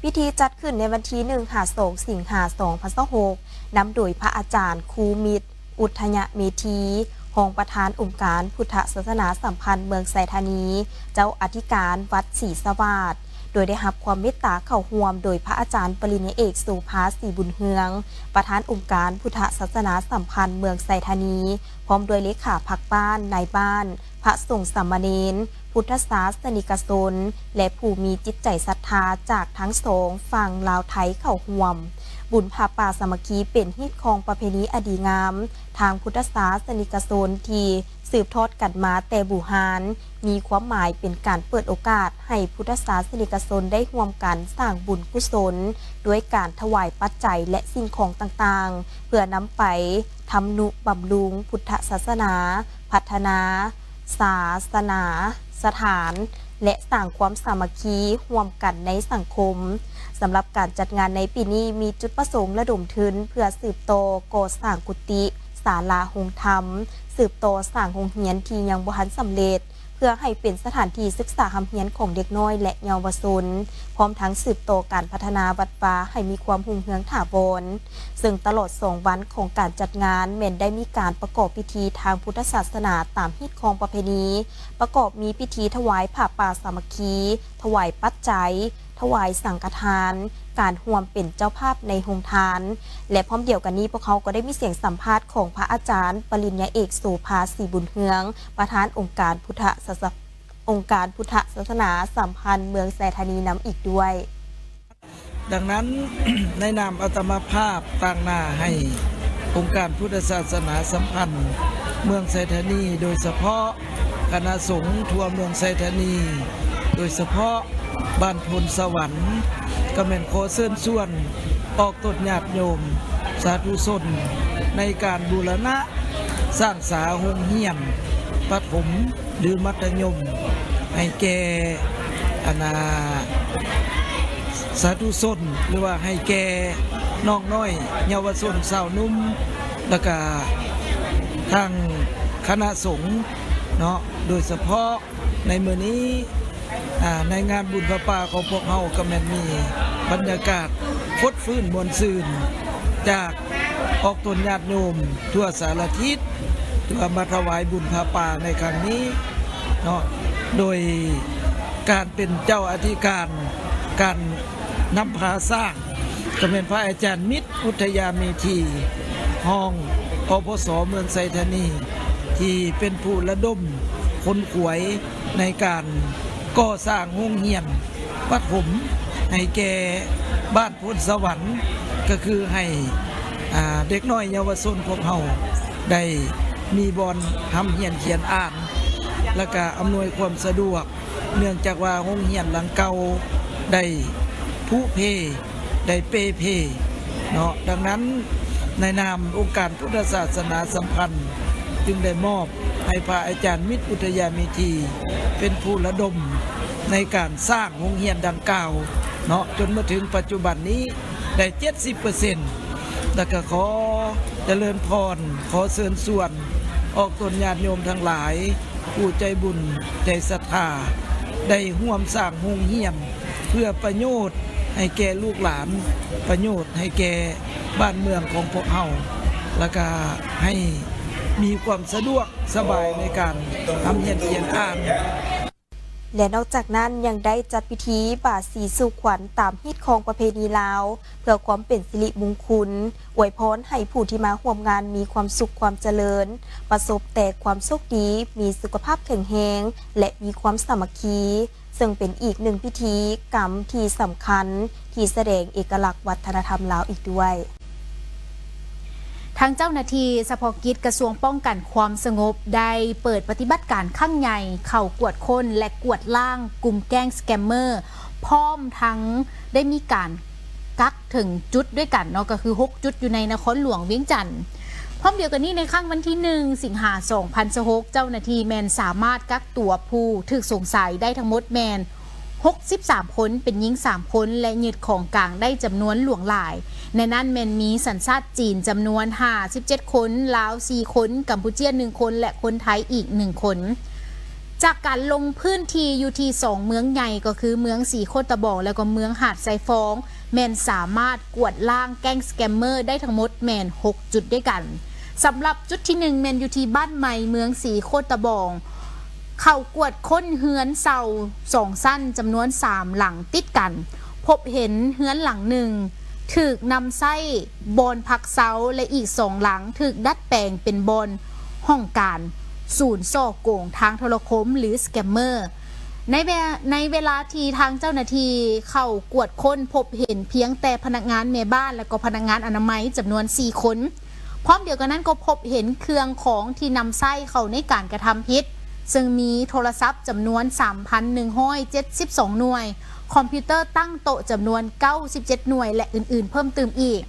ພິທີຈັດຂຶ້ນໃນວັນທີໜຶ່ງຫາສອງສິງຫາສອງພັນຊາວຫົກ ນຳໂດຍພະອາຈານຄູມິດ ອຸດທະຍະເມທີ ຮອງປະທານອົງການພຸດທະສາສະໜາສຳພັນເມືອງໄຊທານີ ເຈົ້າອະທິການວັດສີສະຫວາດ ໂດຍໄດ້ຮັບຄວາມເມດຕາເຂົ້າຮ່ວມໂດຍພະອາຈານປະລິນຍາເອກ ໂສພາ ສີບຸນເຮືອງ ປະທານອົງການພຸດທະສາສະໜາສຳພັນເມືອງໄຊທານີ ພ້ອມດ້ວຍເລຂາພັກບ້ານ, ນາຍບ້ານ, ພະສົງສາມະເນນ, ພຸດທະສາສະນິກະຊົນ ແລະ ຜູ້ມີຈິດໃຈສັດທາຈາກທັງສອງຝັ່ງລາວໄທເຂົ້າຮ່ວມ. ບຸນຜ້າປ່າສາມັກຄີເປັນຮີດຄອງປະເພນີອັນດີງາມທາງພຸດທະສາສະນິກະຊົນທີ່ສືບທອດກັນມາແຕ່ບູຮານ, ມີຄວາມໝາຍເປັນການເປີດໂອກາດໃຫ້ພຸດທະສາສະນິກະຊົນໄດ້ຮ່ວມກັນສ້າງບຸນກຸສົນ ດ້ວຍການຖວາຍປັດໄຈ ແລະ ສິ່ງຂອງຕ່າງໆ ເພື່ອນຳໄປທຳນຸບຳລຸງພຸດທະສາສະໜາ, ພັດທະນາສາສະໜາສະຖານ ແລະ ສ້າງຄວາມສາມັກຄີຮ່ວມກັນໃນສັງຄົມ. ສຳລັບການຈັດງານໃນປີນີ້ ມີຈຸດປະສົງລະດົມທຶນເພື່ອສືບຕໍ່ກໍ່ສ້າງກຸຕິ, ສາລາໂຮງທຳ, ສືບຕໍ່ສ້າງໂຮງຮຽນທີ່ຍັງບໍ່ທັນສຳເລັດ ເພື່ອໃຫ້ເປັນສະຖານທີ່ສຶກສາຮ່ຳຮຽນຂອງເດັກນ້ອຍ ແລະ ເຍົາວະຊົນ, ພ້ອມທັງສືບຕໍ່ການພັດທະນາວັດວາໃຫ້ມີຄວາມຮຸ່ງເຮືອງຖາວອນ. ເຊິ່ງຕະຫຼອດສອງວັນຂອງການຈັດງານ ແມ່ນໄດ້ມີການປະກອບພິທີທາງພຸດທະສາສະໜາຕາມຮີດຄອງປະເພນີ, ປະກອບມີພິທີຖວາຍຜ້າປ່າສາມັກຄີ, ຖວາຍປັດໄຈ, ຖວາຍສັງຄະທານ, ການຮ່ວມເປັນເຈົ້າພາບໃນໂຮງທານ ແລະ ພ້ອມດຽວກັນນີ້ ພວກເຮົາກໍໄດ້ມີສຽງສຳພາດຂອງພະອາຈານປະລິນຍາເອກ ໂສພາ ສີບຸນເຮືອງ ປະທານອົງການພຸດທະສາສະ ອົງການພຸດທະສາສະໜາສຳພັນເມືອງໄຊທານີນຳອີກດ້ວຍ. ດັ່ງນັ້ນ, ໃນນາມອາດຕະມາພາບຕາງໜ້າໃຫ້ອົງການພຸດທະສາສະໜາສຳພັນເມືອງໄຊທານີ ໂດຍສະເພາະຄະນະສົງທົ່ວເມືອງໄຊທານີ ໂດຍສະເພາະບ້ານໂພນສະຫວັນ ກໍແມ່ນຂໍເຊີນຊວນອອກຕົນຍາດໂຍມສາທຸຊົນ ໃນການບູລະນະສ້າງສາໂຮງຮຽນປະຖົມ ຫຼື ມັດທະຍົມ ໃຫ້ແກ່ ອັນ ອາ ສາທຸຊົນ ຫຼືວ່າໃຫ້ແກ່ນ້ອງນ້ອຍເຍົາວະຊົນຊາວໜຸ່ມ ແລ້ວກະທາງຄະນະສົງເນາະ ໂດຍສະເພາະໃນມື້ນີ້ ອາ ໃນງານບຸນຜ້າປ່າຂອງພວກເຮົາກໍແມ່ນມີບັນຍາກາດຟົດຟື້ນມ່ວນຊື່ນ ຈາກອອກຕົນຍາດໂຍມທົ່ວສາລະທິດ ເພື່ອມາຖວາຍບຸນຜ້າປ່າໃນຄັ້ງນີ້ເນາະ ໂດຍການເປັນເຈົ້າອະທິການການນຳພາສ້າງ ກໍແມ່ນພະອາຈານມິດ ອຸດທະຍາເມທີ ຮອງ ອພສ ເມືອງໄຊທານີ ທີ່ເປັນຜູ້ລະດົມຂົນຂວາຍໃນການກໍ່ສ້າງໂຮງຮຽນປະຖົມໃຫ້ແກ່ບ້ານ ໂພນສະຫວັນ ກໍຄືໃຫ້ ອາ ເດັກນ້ອຍເຍົາວະຊົນພວກເຮົາໄດ້ມີບ່ອນຮ່ຳຮຽນຂຽນອ່ານ ແລ້ວກະອຳນວຍຄວາມສະດວກ ເນື່ອງຈາກວ່າໂຮງຮຽນຫຼັງເກົ່າໄດ້ຜຸເພ ໄດ້ເປ່ເພເນາະ. ດັ່ງນັ້ນ, ໃນນາມອົງການພຸດທະສາສະໜາສຳພັນ ຈຶ່ງໄດ້ມອບໃຫ້ພະອາຈານມິດ ອຸດທະຍາເມທີ ເປັນຜູ້ລະດົມໃນການສ້າງໂຮງຮຽນດັ່ງກ່າວເນາະ ຈົນມາເຖິງປັດຈຸບັນນີ້ ໄດ້ເຈັດສິບເປີເຊັນ ແລ້ວກໍຂໍຈະເລີນພອນ ຂໍເຊີນຊວນອອກຕົນຍາດໂຍມທັງຫຼາຍ ຜູ້ໃຈບຸນໃຈສັດທາ ໄດ້ຮ່ວມສ້າງໂຮງຮຽນ ເພື່ອປະໂຫຍດໃຫ້ແກ່ລູກຫຼານ, ປະໂຫຍດໃຫ້ແກ່ບ້ານເມືອງຂອງພວກເຮົາ ແລ້ວກະໃຫ້ມີຄວາມສະດວກສະບາຍໃນການຮ່ຳຮຽນຂຽນອ່ານ. ແລະ ນອກຈາກນັ້ນຍັງໄດ້ຈັດພິທີບາສີສູ່ຂວັນຕາມຮີດຄອງປະເພນີລາວ ເພື່ອຄວາມເປັນສິລິມຸງຄຸນ, ອວຍພອນໃຫ້ຜູ້ທີ່ມາຮ່ວມງານມີຄວາມສຸກຄວາມຈະເລີນ, ປະສົບແຕ່ຄວາມໂຊກດີ, ມີສຸຂະພາບແຂງແຮງ ແລະ ມີຄວາມສາມັກຄີ, ເຊິ່ງເປັນອີກໜຶ່ງພິທີກຳທີ່ສຳຄັນທີ່ສະແດງເອກະລັກວັດທະນະທຳລາວອີກດ້ວຍ. ທາງເຈົ້າໜ້າທີ່ສະເພາະກິດກະຊວງປ້ອງກັນຄວາມສະຫງົບ ໄດ້ເປີດປະຕິບັດການຄັ້ງໃຫຍ່ເຂົ້າກວດຄົ້ນ ແລະ ກວດລ້າງກຸ່ມແກ້ງສະແກມເມີ ພ້ອມທັງໄດ້ມີການກັກເຖິງຈຸດດ້ວຍກັນເນາະ ກໍຄືຫົກຈຸດຢູ່ໃນນະຄອນຫຼວງວຽງຈັນ. ພ້ອມດຽວກັນນີ້ ໃນຄ່ຳວັນທີໜຶ່ງ ສິງຫາ ສອງພັນຊາວຫົກ ເຈົ້າໜ້າທີ່ແມ່ນສາມາດກັກຕົວຜູ້ຖືກສົງໄສໄດ້ທັງໝົດແມ່ນ ຫົກສິບສາມຄົນ ເປັນຍິງສາມຄົນ ແລະ ຍຶດຂອງກາງໄດ້ຈຳນວນຫຼວງຫຼາຍ. ໃນນັ້ນແມ່ນມີສັນຊາດຈີນຈຳນວນຫ້າສິບເຈັດຄົນ, ລາວສີ່ຄົນ, ກຳປູເຈຍໜຶ່ງຄົນ ແລະ ຄົນໄທອີກໜຶ່ງຄົນ. ຈາກການລົງພື້ນທີ່ຢູ່ທີ່ສອງເມືອງໃຫຍ່ ກໍຄືເມືອງສີໂຄດຕະບອງ ແລ້ວກໍເມືອງຫາດຊາຍຟອງ ແມ່ນສາມາດກວາດລ້າງແກ້ງສະແກມເມີໄດ້ທັງໝົດແມ່ນຫົກຈຸດດ້ວຍກັນ. ສຳລັບຈຸດທີໜຶ່ງແມ່ນຢູ່ທີ່ບ້ານໃໝ່ເມືອງສີໂຄດຕະບອງ ເຂົ້າກວດຄົ້ນເຮືອນເຊົ່າສອງຊັ້ນຈຳນວນສາມຫຼັງຕິດກັນ, ພົບເຫັນເຮືອນຫຼັງໜຶ່ງຖືກນຳໃຊ້ບ່ອນພັກເຊົາ ແລະ ອີກສອງຫຼັງຖືກດັດແປງເປັນບ່ອນຫ້ອງການ, ສູນສໍ້ໂກງທາງໂທລະຄົມ ຫຼື ສະແກມເມີ. ໃນເວ ໃນເວລາທີ່ທາງເຈົ້າໜ້າທີ່ເຂົ້າກວດຄົ້ນ ພົບເຫັນພຽງແຕ່ພະນັກງານແມ່ບ້ານ ແລະ ກໍພະນັກງານອະນາໄມຈຳນວນສີ່ຄົນ. ພ້ອມດຽວກັນນັ້ນກໍພົບເຫັນເຄື່ອງຂອງທີ່ນຳໃຊ້ເຂົ້າໃນການກະທຳຜິດ, ເຊິ່ງມີໂທລະສັບຈຳນວນສາມພັນໜຶ່ງຮ້ອຍເຈັດສິບສອງໜ່ວຍ, ຄອມພິວເຕີຕັ້ງໂຕະຈຳນວນເກົ້າສິບເຈັດໜ່ວຍ ແລະ ອື່ນໆເພີ່ມຕື່ມອີກ.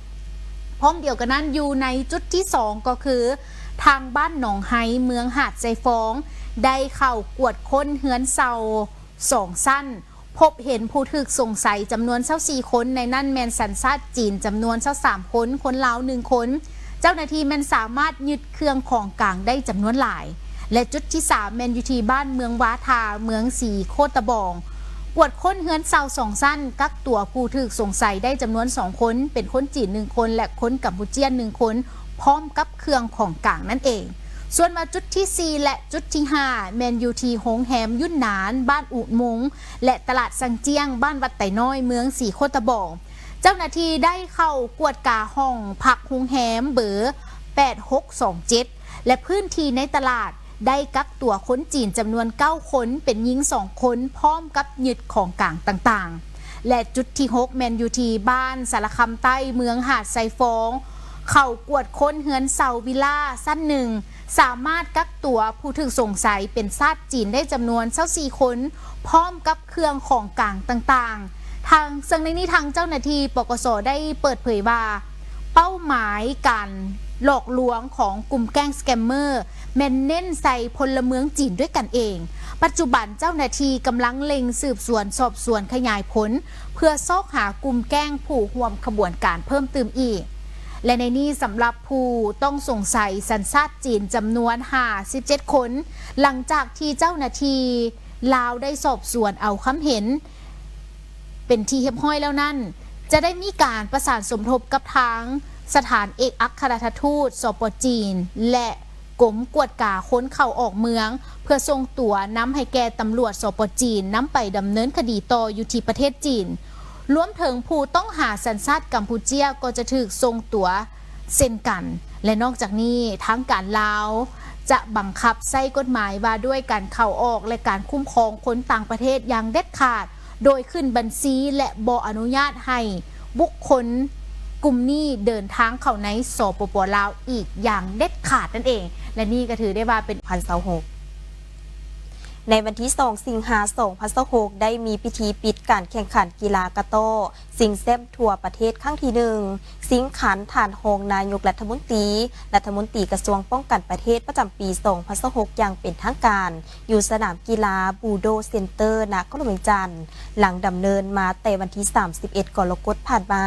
ພ້ອມດຽວກັນນັ້ນ ຢູ່ໃນຈຸດທີສອງ ກໍຄືທາງບ້ານໜອງໄຮ ເມືອງຫາດຊາຍຟອງ ໄດ້ເຂົ້າກວດຄົ້ນເຮືອນເຊົ່າສອງຊັ້ນ, ພົບເຫັນຜູ້ຖືກສົງໄສຈຳນວນຊາວສີ່ຄົນ, ໃນນັ້ນແມ່ນສັນຊາດຈີນຈຳນວນຊາວສາມຄົນ, ຄົນລາວໜຶ່ງຄົນ. ເຈົ້າໜ້າທີ່ແມ່ນສາມາດຍຶດເຄື່ອງຂອງກາງໄດ້ຈຳນວນຫຼາຍ. ແລະ ຈຸດທີສາມແມ່ນຢູ່ທີ່ບ້ານເມືອງວາທາ ເມືອງສີໂຄດຕະບອງ, ກວດຄົ້ນເຮືອນເຊົ່າສອງຊັ້ນ, ກັກຕົວຜູ້ຖືກສົງໄສໄດ້ຈຳນວນສອງຄົນ, ເປັນຄົນຈີນໜຶ່ງຄົນ ແລະ ຄົນກຳປູເຈຍໜຶ່ງຄົນ, ພ້ອມກັບເຄື່ອງຂອງກາງນັ້ນເອງ. ສ່ວນວ່າຈຸດທີສີ່ ແລະ ຈຸດທີຫ້າ ແມ່ນຢູ່ທີ່ໂຮງແຮມຢຸນນານ ບ້ານອຸມົງ ແລະ ຕະຫຼາດຊັງຈຽງ ບ້ານວັດໄຕນ້ອຍ ເມືອງສີໂຄດຕະບອງ. ເຈົ້າໜ້າທີ່ໄດ້ເຂົ້າກວດກາຫ້ອງພັກໂຮງແຮມເບີແປດຫົກສອງເຈັດ ແລະ ພື້ນທີ່ໃນຕະຫຼາດ, ໄດ້ກັກຕົວຄົນຈີນຈຳນວນເກົ້າຄົນ, ເປັນຍິງສອງຄົນ, ພ້ອມກັບຍຶດຂອງກາງຕ່າງໆ. ແລະ ຈຸດທີຫົກແມ່ນຢູ່ທີ່ບ້ານສາລະຄຳໃຕ້ ເມືອງຫາດຊາຍຟອງ, ເຂົ້າກວດຄົ້ນເຮືອນເຊົ່າວິລາຊັ້ນໜຶ່ງ, ສາມາດກັກຕົວຜູ້ຖືກສົງໄສເປັນຊາດຈີນໄດ້ຈຳນວນຊາວສີ່ຄົນ, ພ້ອມກັບເຄື່ອງຂອງກາງຕ່າງໆ. ທາງ ເຊິ່ງໃນນີ້ທາງເຈົ້າໜ້າທີ່ ປກສ ໄດ້ເປີດເຜີຍວ່າ ເປົ້າໝາຍການຫຼອກລວງຂອງກຸ່ມແກ້ງສະແກມເມີ ແມ່ນເນັ້ນໃສ່ພົນລະເມືອງຈີນດ້ວຍກັນເອງ. ປັດຈຸບັນເຈົ້າໜ້າທີ່ກຳລັງເລັ່ງສືບສວນສອບສວນຂະຫຍາຍຜົນ ເພື່ອຊອກຫາກຸ່ມແກ້ງຜູ້ຮ່ວມຂະບວນການເພີ່ມຕື່ມອີກ. ແລະ ໃນນີ້ສຳລັບຜູ້ຕ້ອງສົງໄສສັນຊາດຈີນຈຳນວນຫ້າສິບເຈັດຄົນ, ຫຼັງຈາກທີ່ເຈົ້າໜ້າທີ່ລາວໄດ້ສອບສວນເອົາຄຳເຫັນ ເປັນທີ່ຮຽບຮ້ອຍແລ້ວນັ້ນ, ຈະໄດ້ມີການປະສານສົມທົບກັບທາງສະຖານເອກອັກຄະລັດຖະທູດ ສປ ຈີນ ແລະ ກົມກວດກາຄົນເຂົ້າອອກເມືອງ ເພື່ອສົ່ງຕົວນຳໃຫ້ແກ່ຕຳຫຼວດ ສປ ຈີນ ນຳໄປດຳເນີນຄະດີຕໍ່ຢູ່ທີ່ປະເທດຈີນ. ລວມເຖິງຜູ້ຕ້ອງຫາສັນຊາດກຳປູເຈຍກໍຈະຖືກສົ່ງຕົວເຊັ່ນກັນ. ແລະ ນອກຈາກນີ້ ທາງການລາວຈະບັງຄັບໃຊ້ກົດໝາຍວ່າດ້ວຍການເຂົ້າອອກ ແລະ ການຄຸ້ມຄອງຄົນຕ່າງປະເທດຢ່າງເດັດຂາດ, ໂດຍຂຶ້ນບັນຊີ ແລະ ບໍ່ອະນຸຍາດໃຫ້ບຸກຄົນກຸ່ມນີ້ເດີນທາງເຂົ້າໃນ ສປປ ລາວ ອີກຢ່າງເດັດຂາດນັ້ນເອງ. ແລະ ນີ້ກໍຖືໄດ້ວ່າເປັນ ພັນຊາວຫົກ ໃນວັນທີສອງ ສິງຫາ ສອງພັນຊາວຫົກ ໄດ້ມີພິທີປິດການແຂ່ງຂັນກິລາກະຕໍ້ຊິງແຊ້ມທົ່ວປະເທດຄັ້ງທີໜຶ່ງ ຊິງຂັນທ່ານຮອງນາຍົກລັດຖະມົນຕີ, ລັດຖະມົນຕີກະຊວງປ້ອງກັນປະເທດປະຈຳປີສອງພັນຊາວຫົກ ຢ່າງເປັນທາງການ ຢູ່ສະໜາມກິລາບູໂດເຊັນເຕີ ນະຄອນຫຼວງວຽງຈັນ, ຫຼັງດຳເນີນມາແຕ່ວັນທີສາມສິບເອັດ ກໍລະກົດຜ່ານມາ,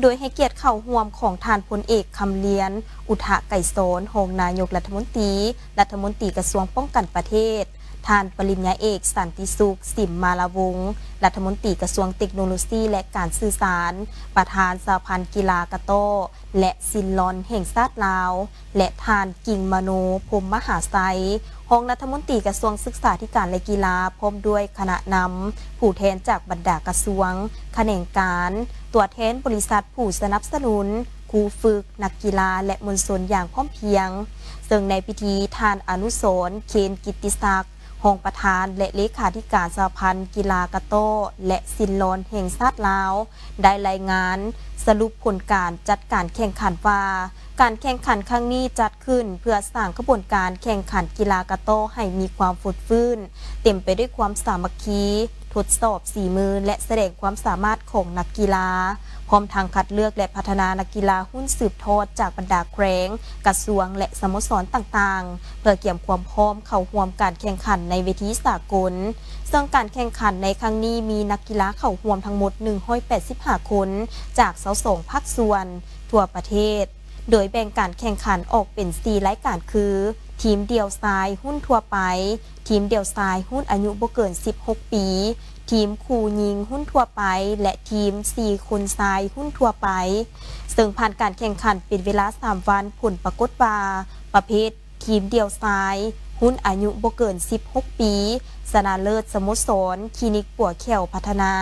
ໂດຍໃຫ້ກຽດເຂົ້າຮ່ວມຂອງທ່ານພົນເອກ ຄຳລຽນ ອຸທະໄກສອນ ຮອງນາຍົກລັດຖະມົນຕີ, ລັດຖະມົນຕີກະຊວງປ້ອງກັນປະເທດ, ທ່ານປະລິນຍາເອກ ສັນຕິສຸກ ສິມມາລາວົງ ລັດຖະມົນຕີກະຊວງເຕັກໂນໂລຊີ ແລະ ການສື່ສານ, ປະທານສະຫະພັນກິລາກະຕໍ້ ແລະ ຊິນລອນແຫ່ງຊາດລາວ ແລະ ທ່ານ ກິ່ງມະໂນ ພົມມະຫາໄຊ ຮອງລັດຖະມົນຕີກະຊວງສຶກສາທິການ ແລະ ກິລາ ພ້ອມດ້ວຍຄະນະນຳ, ຜູ້ແທນຈາກບັນດາກະຊວງ, ຂະແໜງການ, ຕົວແທນບໍລິສັດຜູ້ສະໜັບສະໜູນ, ຄູຝຶກ, ນັກກິລາ ແລະ ມວນຊົນຢ່າງພ້ອມພຽງ. ເຊິ່ງໃນພິທີ ທ່ານ ອະນຸສອນ ເຄນ ກິດຕິສັກ ຮອງປະທານ ແລະ ເລຂາທິການສະຫະພັນກິລາກະຕໍ້ ແລະ ຊິນລອນແຫ່ງຊາດລາວ ໄດ້ລາຍງານສະຫຼຸບຜົນການຈັດການແຂ່ງຂັນວ່າ, ການແຂ່ງຂັນຄັ້ງນີ້ຈັດຂຶ້ນເພື່ອສ້າງຂະບວນການແຂ່ງຂັນກິລາກະຕໍ້ໃຫ້ມີຄວາມຟົດຟື້ນ, ເຕັມໄປດ້ວຍຄວາມສາມັກຄີ, ທົດສອບສີມື ແລະ ສະແດງຄວາມສາມາດຂອງນັກກິລາ, ພ້ອມທັງຄັດເລືອກ ແລະ ພັດທະນານັກກິລາຮຸ່ນສືບທອດຈາກບັນດາແຂວງ, ກະຊວງ ແລະ ສະໂມສອນຕ່າງໆ ເພື່ອກຽມຄວາມພ້ອມເຂົ້າຮ່ວມການແຂ່ງຂັນໃນເວທີສາກົນ. ເຊິ່ງການແຂ່ງຂັນໃນຄັ້ງນີ້ມີນັກກິລາເຂົ້າຮ່ວມທັງໝົດໜຶ່ງຮ້ອຍແປດສິບຫ້າຄົນ ຈາກຊາວສອງພາກສ່ວນທົ່ວປະເທດ, ໂດຍແບ່ງການແຂ່ງຂັນອອກເປັນສີ່ລາຍການຄື, ທີມດ່ຽວຊາຍຮຸ້ນທົ່ວໄປ, ທີມດ່ຽວຊາຍຮຸ້ນອາຍຸບໍ່ເກີນສິບຫົກປີ, ທີມຄູ່ຍິງຮຸ້ນທົ່ວໄປ ແລະ ທີມສີ່ຄົນຊາຍຮຸ້ນທົ່ວໄປ. ເຊິ່ງຜ່ານການແຂ່ງຂັນເປັນເວລາສາມວັນ, ຜົນປາກົດວ່າ ປະເພດທີມດ່ຽວຊາຍຮຸ້ນອາຍຸບໍ່ເກີນສິບຫົກປີ ຊະນະເລີດສະໂມສອນຄລີນິກປົວແຂ້ວພັດທະນາ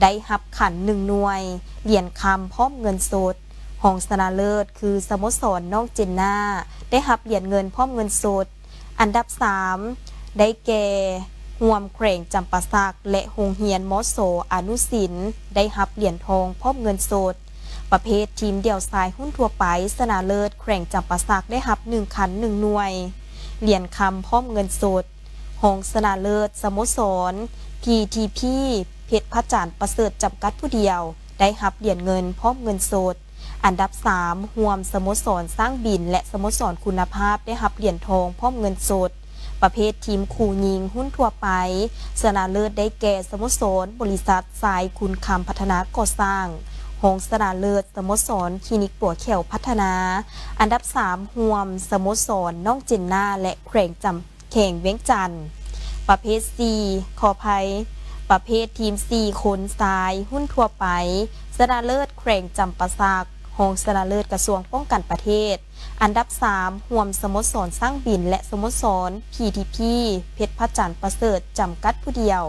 ໄດ້ຮັບຂັນໜຶ່ງໜ່ວຍ, ຫຼຽນຄຳພ້ອມເງິນສົດ. ຮອງຊະນະເລີດຄືສະໂມສອນນ້ອງເຈນນາ ໄດ້ຮັບຫຼຽນເງິນພ້ອມເງິນສົດ. ອັນດັບສາມ ໄດ້ແກ່ ຮ່ວມແຂວງຈຳປາສັກ ແລະ ໂຮງຮຽນ ມສ ອະນຸສິນ ໄດ້ຮັບຫຼຽນທອງພ້ອມເງິນສົດ. ປະເພດທີມດ່ຽວຊາຍຮຸ້ນທົ່ວໄປ ຊະນະເລີດແຂວງຈຳປາສັກ ໄດ້ຮັບໜຶ່ງຂັນໜຶ່ງໜ່ວຍ, ຫຼຽນຄຳພ້ອມເງິນສົດ. ຮອງຊະນະເລີດສະໂມສອນ PTP ເພັດພະຈັນປະເສີດ ຈຳກັດຜູ້ດຽວ ໄດ້ຮັບຫຼຽນເງິນພ້ອມເງິນສົດ. ອັນດັບສາມ ຮ່ວມສະໂມສອນຊ້າງບິນ ແລະ ສະໂມສອນຄຸນນະພາບ ໄດ້ຮັບຫຼຽນທອງພ້ອມເງິນສົດ. ປະເພດທີມຄູ່ຍິງຮຸ້ນທົ່ວໄປ ຊະນະເລີດໄດ້ແກ່ສະໂມສອນບໍລິສັດຊາຍຄູນຄຳພັດທະນາກໍ່ສ້າງ, ຮອງຊະນະເລີດສະໂມສອນຄລີນິກປົວແຂ້ວພັດທະນາ, ອັນດັບສາມ ຮ່ວມສະໂມສອນນ້ອງເຈນນາ ແລະ ແຂວງຈຳ ແຂວງວຽງຈັນ. ປະເພດສີ່ ຂໍອະໄພ ປະເພດທີມສີ່ຄົນຊາຍຮຸ້ນທົ່ວໄປ ຊະນະເລີດແຂວງຈຳປາສັກ, ຮອງຊະນະເລີດກະຊວງປ້ອງກັນປະເທດ, ອັນດັບສາມ ຮ່ວມສະໂມສອນຊ້າງບິນ ແລະ ສະໂມສອນ PTP ເພັດພະຈັນປະເສີດ ຈຳກັດຜູ້ດຽວ.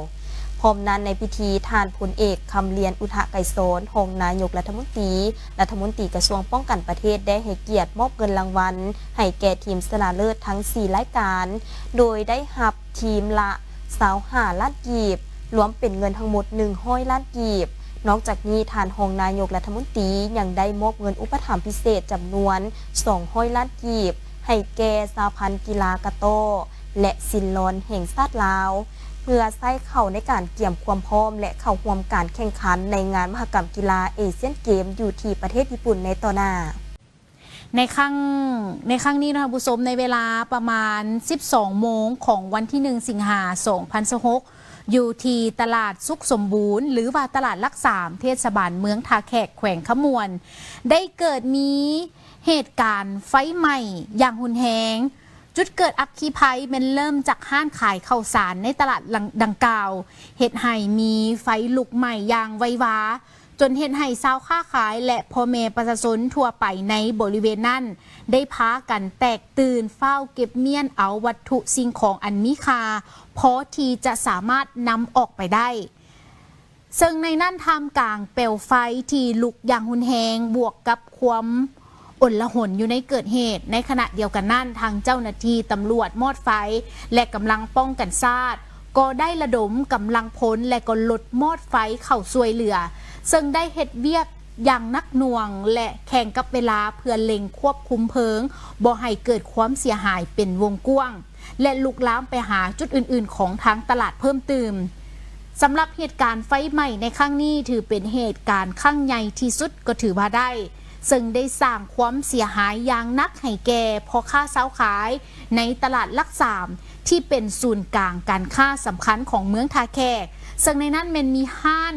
ພ້ອມນັ້ນໃນພິທີ ທ່ານພົນເອກ ຄຳລຽນ ອຸທະໄກສອນ ຮອງນາຍົກລັດຖະມົນຕີ ລັດຖະມົນຕີກະຊວງປ້ອງກັນປະເທດ ໄດ້ໃຫ້ກຽດມອບເງິນລາງວັນໃຫ້ແກ່ທີມຊະນະເລີດທັງສີ່ລາຍການ ໂດຍໄດ້ຮັບທີມລະຊາວຫ້າລ້ານກີບ, ລວມເປັນເງິນທັງໝົດໜຶ່ງຮ້ອຍລ້ານກີບ. ນອກຈາກນີ້, ທ່ານຮອງນາຍົກລັດຖະມົນຕີຍັງໄດ້ມອບເງິນອຸປະຖຳພິເສດຈຳນວນສອງຮ້ອຍລ້ານກີບ ໃຫ້ແກ່ສະຫະພັນກິລາກະຕໍ້ ແລະ ຊິນລອນແຫ່ງຊາດລາວ ເພື່ອໃຊ້ເຂົ້າໃນການກຽມຄວາມພ້ອມ ແລະ ເຂົ້າຮ່ວມການແຂ່ງຂັນໃນງານມະຫະກຳກິລາເອຊຽນເກມຢູ່ທີ່ປະເທດຍີ່ປຸ່ນໃນຕໍ່ໜ້າ. ໃນຄັ້ງ ໃນຄັ້ງນີ້ເນາະທ່ານຜູ້ຊົມ, ໃນເວລາປະມານສິບສອງໂມງຂອງວັນທີໜຶ່ງ ສິງຫາ ສອງພັນຊາວຫົກ ຢູ່ທີ່ຕະຫຼາດສຸກສົມບູນ ຫຼືວ່າຕະຫຼາດຫຼັກສາມ ເທດສະບານເມືອງທ່າແຂກ ແຂວງຄຳມ່ວນ ໄດ້ເກີດມີເຫດການໄຟໄໝ້ຢ່າງຮຸນແຮງ. ຈຸດເກີດອັກຄີໄພແມ່ນເລີ່ມຈາກຮ້ານຂາຍເຂົ້າສານໃນຕະຫຼາດຫຼັງ ດັ່ງກ່າວ, ເຮັດໃຫ້ມີໄຟລຸກໄໝ້ຢ່າງໄວວາ, ຈົນເຮັດໃຫ້ຊາວຄ້າຂາຍ ແລະ ພໍ່ແມ່ປະຊາຊົນທົ່ວໄປໃນບໍລິເວນນັ້ນ ໄດ້ພາກັນແຕກຕື່ນ, ຟ້າວເກັບມ້ຽນເອົາວັດຖຸສິ່ງຂອງອັນມີຄ່າ ພໍທີ່ຈະສາມາດນຳອອກໄປໄດ້. ເຊິ່ງໃນນັ້ນ, ທ່າມກາງເປວໄຟທີ່ລຸກຢ່າງຮຸນແຮງ ບວກກັບຄວາມ ອົນລະຫົນຢູ່ໃນເກີດເຫດ. ໃນຂະນະດຽວກັນນັ້ນ, ທາງເຈົ້າໜ້າທີ່ຕຳຫຼວດມອດໄຟ ແລະ ກຳລັງປ້ອງກັນຊາດ ກໍໄດ້ລະດົມກຳລັງພົນ ແລະ ກໍລົດມອດໄຟເຂົ້າຊ່ວຍເຫຼືອ, ເຊິ່ງໄດ້ເຮັດວຽກຢ່າງໜັກໜ່ວງ ແລະ ແຂ່ງກັບເວລາເພື່ອເລັ່ງຄວບຄຸມເພີງ ບໍ່ໃຫ້ເກີດຄວາມເສຍຫາຍເປັນວົງກວ້າງ ແລະ ລຸກລາມໄປຫາຈຸດອື່ນໆຂອງທາງຕະຫຼາດເພີ່ມຕື່ມ. ສຳລັບເຫດການໄຟໄໝ້ໃນຄັ້ງນີ້ ຖືເປັນເຫດການຄັ້ງໃຫຍ່ທີ່ສຸດກໍຖືວ່າໄດ້, ເຊິ່ງໄດ້ສ້າງຄວາມເສຍຫາຍຢ່າງໜັກໃຫ້ແກ່ພໍ່ຄ້າຊາວຂາຍໃນຕະຫຼາດຫຼັກສາມ ທີ່ເປັນສູນກາງການຄ້າສຳຄັນຂອງເມືອງທ່າແຂກ, ເຊິ່ງໃນນັ້ນແມ່ນມີຮ້ານ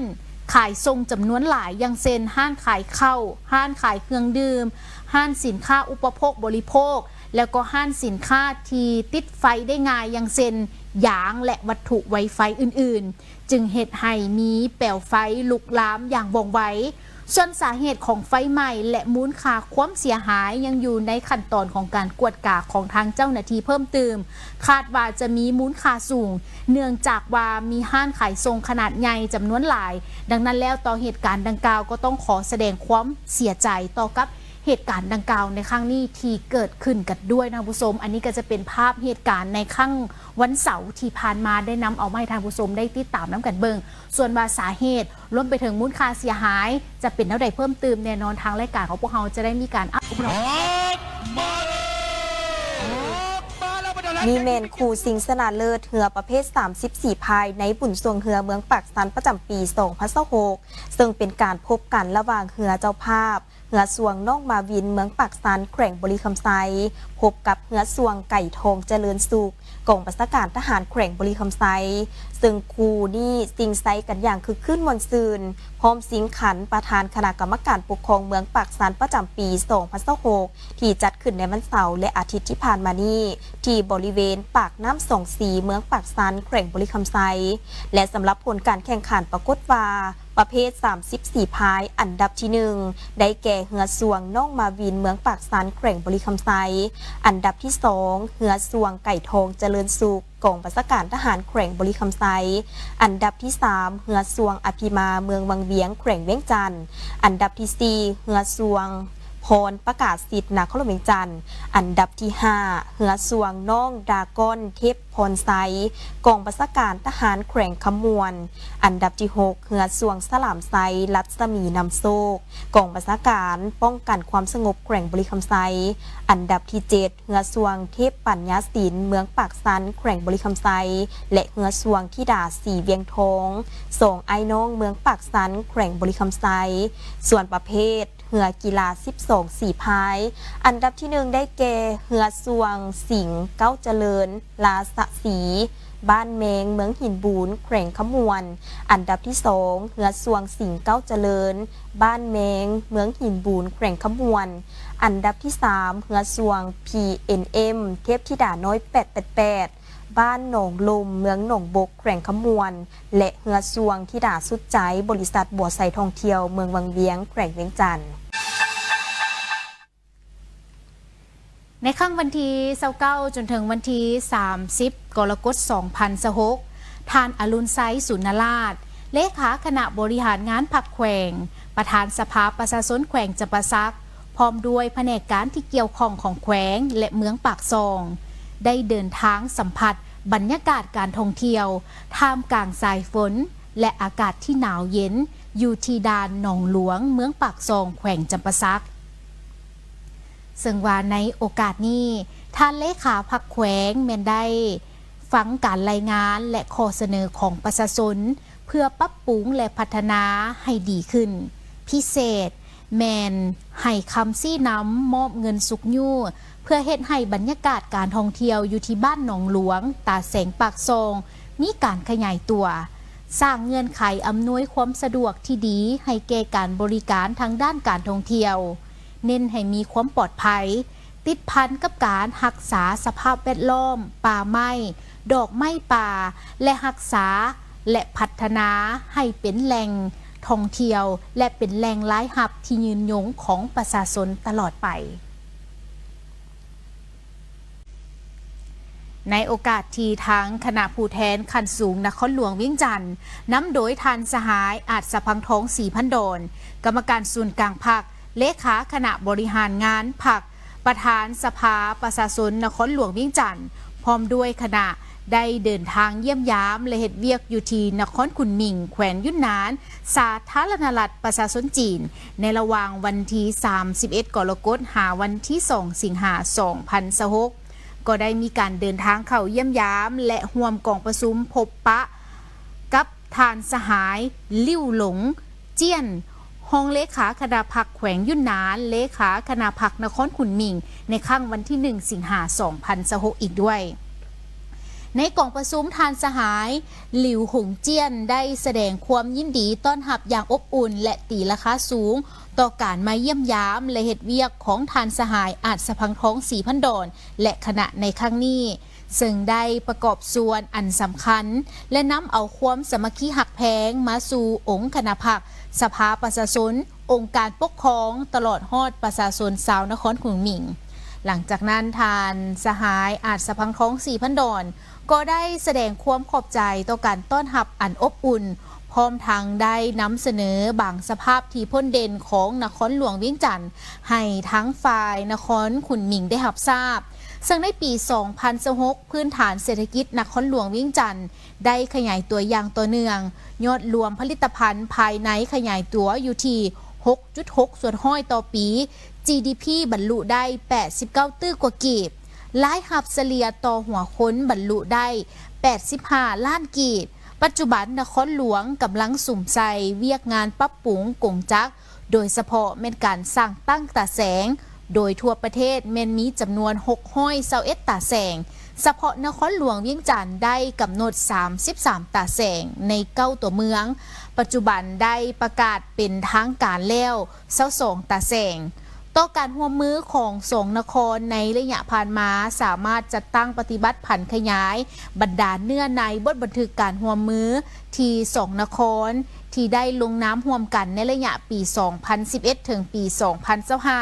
ຂາຍສົ່ງຈຳນວນຫຼາຍ, ຢ່າງເຊັ່ນ ຮ້ານຂາຍເຂົ້າ, ຮ້ານຂາຍເຄື່ອງດື່ມ, ຮ້ານສິນຄ້າອຸປະໂພກບໍລິໂພກ ແລ້ວກໍຮ້ານສິນຄ້າທີ່ຕິດໄຟໄດ້ງ່າຍ, ຢ່າງເຊັ່ນ ຢາງ ແລະ ວັດຖຸໄວໄຟອື່ນໆ, ຈຶ່ງເຮັດໃຫ້ມີແປວໄຟລຸກລາມຢ່າງວ່ອງໄວ. ສ່ວນສາເຫດຂອງໄຟໄໝ້ ແລະ ມູນຄ່າຄວາມເສຍຫາຍ ຍັງຢູ່ໃນຂັ້ນຕອນຂອງການກວດກາຂອງທາງເຈົ້າໜ້າທີ່ເພີ່ມຕື່ມ, ຄາດວ່າຈະມີມູນຄ່າສູງ ເນື່ອງຈາກວ່າມີຮ້ານຂາຍສົ່ງຂະໜາດໃຫຍ່ຈຳນວນຫຼາຍ. ດັ່ງນັ້ນແລ້ວ, ຕໍ່ເຫດການດັ່ງກ່າວ ກໍຕ້ອງຂໍສະແດງຄວາມເສຍໃຈຕໍ່ກັບ ເຫດການດັ່ງກ່າວໃນຄັ້ງນີ້ທີ່ເກີດຂຶ້ນກັນດ້ວຍນະທ່ານຜູ້ຊົມ. ອັນນີ້ກໍຈະເປັນພາບເຫດການໃນຄັ້ງວັນເສົາທີ່ຜ່ານມາ ໄດ້ນຳເອົາມາໃຫ້ທ່ານຜູ້ຊົມໄດ້ຕິດຕາມນຳກັນເບິ່ງ. ສ່ວນວ່າສາເຫດ ລວມໄປເຖິງມູນຄ່າເສຍຫາຍ ຈະເປັນແນວໃດເພີ່ມຕື່ມ, ແນ່ນອນທາງລາຍການຂອງພວກເຮົາຈະໄດ້ມີການອັບ ອອກມາເລີຍ ອອກມາແລ້ວ ນີ້ແມ່ນຄູ່ຊິງຊະນະເລີດເຮືອປະເພດສາມສິບສີ່ພາຍໃນບຸນຊ່ວງເຮືອເມືອງປາກຊັນປະຈຳປີສອງພັນຊາວຫົກ ເຊິ່ງເປັນການພົບກັນລະຫວ່າງເຮືອເຈົ້າພາບ ເຮືອຊ່ວງນ້ອງມາວິນ ເມືອງປາກຊັນ ແຂວງບໍລິຄຳໄຊ ພົບກັບເຮືອຊ່ວງໄກ່ທອງຈະເລີນສຸກ ກອງບັນຊາການທະຫານແຂວງບໍລິຄຳໄຊ, ເຊິ່ງຄູ່ນີ້ຊິງໄຊກັນຢ່າງຄຶກຄື້ນມ່ວນຊື່ນ, ພ້ອມຊິງຂັນປະທານຄະນະກຳມະການປົກຄອງເມືອງປາກຊັນປະຈຳປີສອງພັນຊາວຫົກ ທີ່ຈັດຂຶ້ນໃນວັນເສົາ ແລະ ອາທິດທີ່ຜ່ານມານີ້ ທີ່ບໍລິເວນປາກນ້ຳສອງສີ ເມືອງປາກຊັນ ແຂວງບໍລິຄຳໄຊ. ແລະ ສຳລັບຜົນການແຂ່ງຂັນປາກົດວ່າ ປະເພດສາມສິບສີພາຍ ອັນດັບທີໜຶ່ງ ໄດ້ແກ່ເຮືອຊ່ວງນ້ອງມາວິນ ເມືອງປາກຊັນ ແຂວງບໍລິຄຳໄຊ, ອັນດັບທີສອງ ເຮືອຊ່ວງໄກ່ທອງຈະເລີນສຸກ ກອງບັນຊາການທະຫານແຂວງບໍລິຄຳໄຊ, ອັນດັບທີສາມ ເຮືອຊ່ວງອະພິມາ ເມືອງວັງວຽງ ແຂວງວຽງຈັນ, ອັນດັບທີສີ່ ເຮືອຊ່ວງພອນປະກາສິດ ນະຄອນຫຼວງວຽງຈັນ, ອັນດັບທີຫ້າ ເຮືອຊ່ວງນ້ອງດາກອນ ເທບພອນໄຊ ກອງບັນຊາການທະຫານແຂວງຄຳມ່ວນ, ອັນດັບທີຫົກ ເຮືອຊ່ວງສະຫຼາມໄຊ ລັດສະໝີນຳໂຊກ ກອງບັນຊາການປ້ອງກັນຄວາມສະຫງົບແຂວງບໍລິຄຳໄຊ, ອັນດັບທີເຈັດ ເຮືອຊ່ວງເທບປັນຍາສິນ ເມືອງປາກຊັນ ແຂວງບໍລິຄຳໄຊ ແລະ ເຮືອຊ່ວງທິດາສີວຽງທອງ ສອງອ້າຍນ້ອງ ເມືອງປາກຊັນ ແຂວງບໍລິຄຳໄຊ. ສ່ວນປະເພດເຮືອກິລາສິບສອງສີພາຍ, ອັນດັບທີໜຶ່ງ ໄດ້ແກ່ເຮືອຊ່ວງສິງເກົ້າຈະເລີນ ລາຊະສີ ບ້ານແມງ ເມືອງຫີນບູນ ແຂວງຄຳມ່ວນ, ອັນດັບທີສອງ ເຮືອຊ່ວງສິງເກົ້າຈະເລີນ ບ້ານແມງ ເມືອງຫີນບູນ ແຂວງຄຳມ່ວນ, ອັນດັບທີສາມ ເຮືອຊ່ວງ ພີເອັນເອັມ ເທບທິດານ້ອຍແປດແປດແປດ ບ້ານໜອງລົມ ເມືອງໜອງບົກ ແຂວງຄຳມ່ວນ ແລະ ເຮືອຊ່ວງທິດາສຸດໃຈ ບໍລິສັດບົວໄຊທ່ອງທ່ຽວ ເມືອງວັງວຽງ ແຂວງວຽງຈັນ. ໃນຄ່ຳວັນທີຊາວເກົ້າ ຈົນເຖິງວັນທີສາມສິບ ກໍລະກົດ ສອງພັນຊາວຫົກ ທ່ານ ອະລຸນໄຊ ສູນນະລາດ ເລຂາຄະນະບໍລິຫານງານພັກແຂວງ, ປະທານສະພາປະຊາຊົນແຂວງຈຳປາສັກ, ພ້ອມດ້ວຍພະແນກການທີ່ກ່ຽວຂ້ອງຂອງແຂວງ ແລະ ເມືອງປາກຊ່ອງ ໄດ້ເດີນທາງສຳຜັດບັນຍາກາດການທ່ອງທ່ຽວ ທ່າມກາງສາຍຝົນ ແລະ ອາກາດທີ່ໜາວເຢັນ ຢູ່ທີ່ດ່ານໜອງຫຼວງ ເມືອງປາກຊ່ອງ ແຂວງຈຳປາສັກ. ເຊິ່ງວ່າໃນໂອກາດນີ້ ທ່ານເລຂາພັກແຂວງແມ່ນໄດ້ຟັງການລາຍງານ ແລະ ຂໍ້ສະເໜີຂອງປະຊາຊົນ ເພື່ອປັບປຸງ ແລະ ພັດທະນາໃຫ້ດີຂຶ້ນ. ພິເສດແມ່ນໃຫ້ຄຳຊີ້ນຳ, ມອບເງິນຊຸກຍູ້ ເພື່ອເຮັດໃຫ້ບັນຍາກາດການທ່ອງທ່ຽວຢູ່ທີ່ບ້ານໜອງຫຼວງ, ຕາແສງ, ປາກຊ່ອງ ມີການຂະຫຍາຍຕົວ, ສ້າງເງື່ອນໄຂອຳນວຍຄວາມສະດວກທີ່ດີໃຫ້ແກ່ການບໍລິການທາງດ້ານການທ່ອງທ່ຽວ, ເນັ້ນໃຫ້ມີຄວາມປອດໄພ, ຕິດພັນກັບການຮັກສາສະພາບແວດລ້ອມ, ປ່າໄມ້, ດອກໄມ້ປ່າ ແລະ ຮັກສາ ແລະ ພັດທະນາໃຫ້ເປັນແຫຼ່ງທ່ອງທ່ຽວ ແລະ ເປັນແຫຼ່ງລາຍຮັບທີ່ຍືນຍົງຂອງປະຊາຊົນຕະຫຼອດໄປ. ໃນໂອກາດທີ່ທາງຄະນະຜູ້ແທນຂັ້ນສູງນະຄອນຫຼວງວຽງຈັນ ນຳໂດຍທ່ານສະຫາຍ ອາດສະພັງທອງ ສີພັນດອນ ກຳມະການສູນກາງພັກ, ເລຂາຄະນະບໍລິຫານງານພັກ, ປະທານສະພາປະຊາຊົນນະຄອນຫຼວງວຽງຈັນ ພ້ອມດ້ວຍຄະນະ ໄດ້ເດີນທາງຢ້ຽມຢາມ ແລະ ເຮັດວຽກຢູ່ທີ່ນະຄອນຂຸນໝິງ ແຂວງຍຸນນານ ສາທາລະນະລັດປະຊາຊົນຈີນ ໃນລະຫວ່າງວັນທີສາມສິບເອັດ ກໍລະກົດ ຫາວັນທີສອງ ສິງຫາ ສອງພັນຊາວຫົກ ກໍໄດ້ມີການເດີນທາງເຂົ້າຢ້ຽມຢາມ ແລະ ຮ່ວມກອງປະຊຸມພົບປະກັບທ່ານສະຫາຍ ລິ້ວຫຼົງ ຈຽນ ຮອງເລຂາຄະນະພັກແຂວງຍຸນນານ, ເລຂາຄະນະພັກນະຄອນຂຸນໝິງ ໃນຄັ້ງວັນທີໜຶ່ງ ສິງຫາ ສອງພັນຊາວຫົກ ອີກດ້ວຍ. ໃນກອງປະຊຸມ ທ່ານສະຫາຍ ຫຼິວ ຫົງຈຽນ ໄດ້ສະແດງຄວາມຍິນດີຕ້ອນຮັບຢ່າງອົບອຸ່ນ ແລະ ຕີລາຄາສູງຕໍ່ການມາຢ້ຽມຢາມ ແລະ ເຮັດວຽກຂອງທ່ານສະຫາຍ ອາດສະພັງທອງ ສີພັນດອນ ແລະ ຄະນະໃນຄັ້ງນີ້. ເຊິ່ງໄດ້ປະກອບສ່ວນອັນສຳຄັນ ແລະ ນຳເອົາຄວາມສາມັກຄີຮັກແພງມາສູ່ອົງຄະນະພັກ, ສະພາປະຊາຊົນ, ອົງການປົກຄອງ, ຕະຫຼອດຮອດປະຊາຊົນຊາວນະຄອນຂຸນໝິງ. ຫຼັງຈາກນັ້ນ, ທ່ານສະຫາຍ ອາດສະພັງທອງ ສີພັນດອນ ກໍໄດ້ສະແດງຄວາມຂອບໃຈຕໍ່ການຕ້ອນຮັບອັນອົບອຸ່ນ, ພ້ອມທັງໄດ້ນຳສະເໜີບາງສະພາບທີ່ພົ້ນເດັ່ນຂອງນະຄອນຫຼວງວຽງຈັນ ໃຫ້ທັງຝ່າຍນະຄອນຂຸນໝິງໄດ້ຮັບຊາບ. ເຊິ່ງໃນປີສອງພັນຊາວຫົກ ພື້ນຖານເສດຖະກິດນະຄອນຫຼວງວຽງຈັນໄດ້ຂະຫຍາຍຕົວຢ່າງຕໍ່ເນື່ອງ, ຍອດລວມຜະລິດຕະພັນພາຍໃນຂະຫຍາຍຕົວຢູ່ທີ່ຫົກຈຸດຫົກສ່ວນຮ້ອຍຕໍ່ປີ, ຈີດີພີບັນລຸໄດ້ແປດສິບເກົ້າຕື້ກວ່າກີບ, ລາຍຮັບສະເລ່ຍຕໍ່ຫົວຄົນບັນລຸໄດ້ແປດສິບຫ້າລ້ານກີບ. ປັດຈຸບັນນະຄອນຫຼວງກຳລັງສຸມໃສ່ວຽກງານປັບປຸງກົງຈັກ ໂດຍສະເພາະແມ່ນການສ້າງຕັ້ງຕາແສງ, ໂດຍທົ່ວປະເທດແມ່ນມີຈຳນວນຫົກຮ້ອຍຊາວເອັດຕາແສງ, ສະເພາະນະຄອນຫຼວງວຽງຈັນໄດ້ກຳນົດສາມສິບສາມຕາແສງໃນເກົ້າຕົວເມືອງ, ປັດຈຸບັນໄດ້ປະກາດເປັນທາງການແລ້ວຊາວສອງຕາແສງ. ຕໍ່ການຮ່ວມມືຂອງສອງນະຄອນໃນໄລຍະຜ່ານມາ ສາມາດຈັດຕັ້ງປະຕິບັດຜັນຂະຫຍາຍບັນດາເນື້ອໃນບົດບັນທຶກການຮ່ວມມືທີ່ສອງນະຄອນທີ່ໄດ້ລົງນາມຮ່ວມກັນໃນໄລຍະປີສອງພັນສິບເອັດ ເຖິງປີສອງພັນຊາວຫ້າ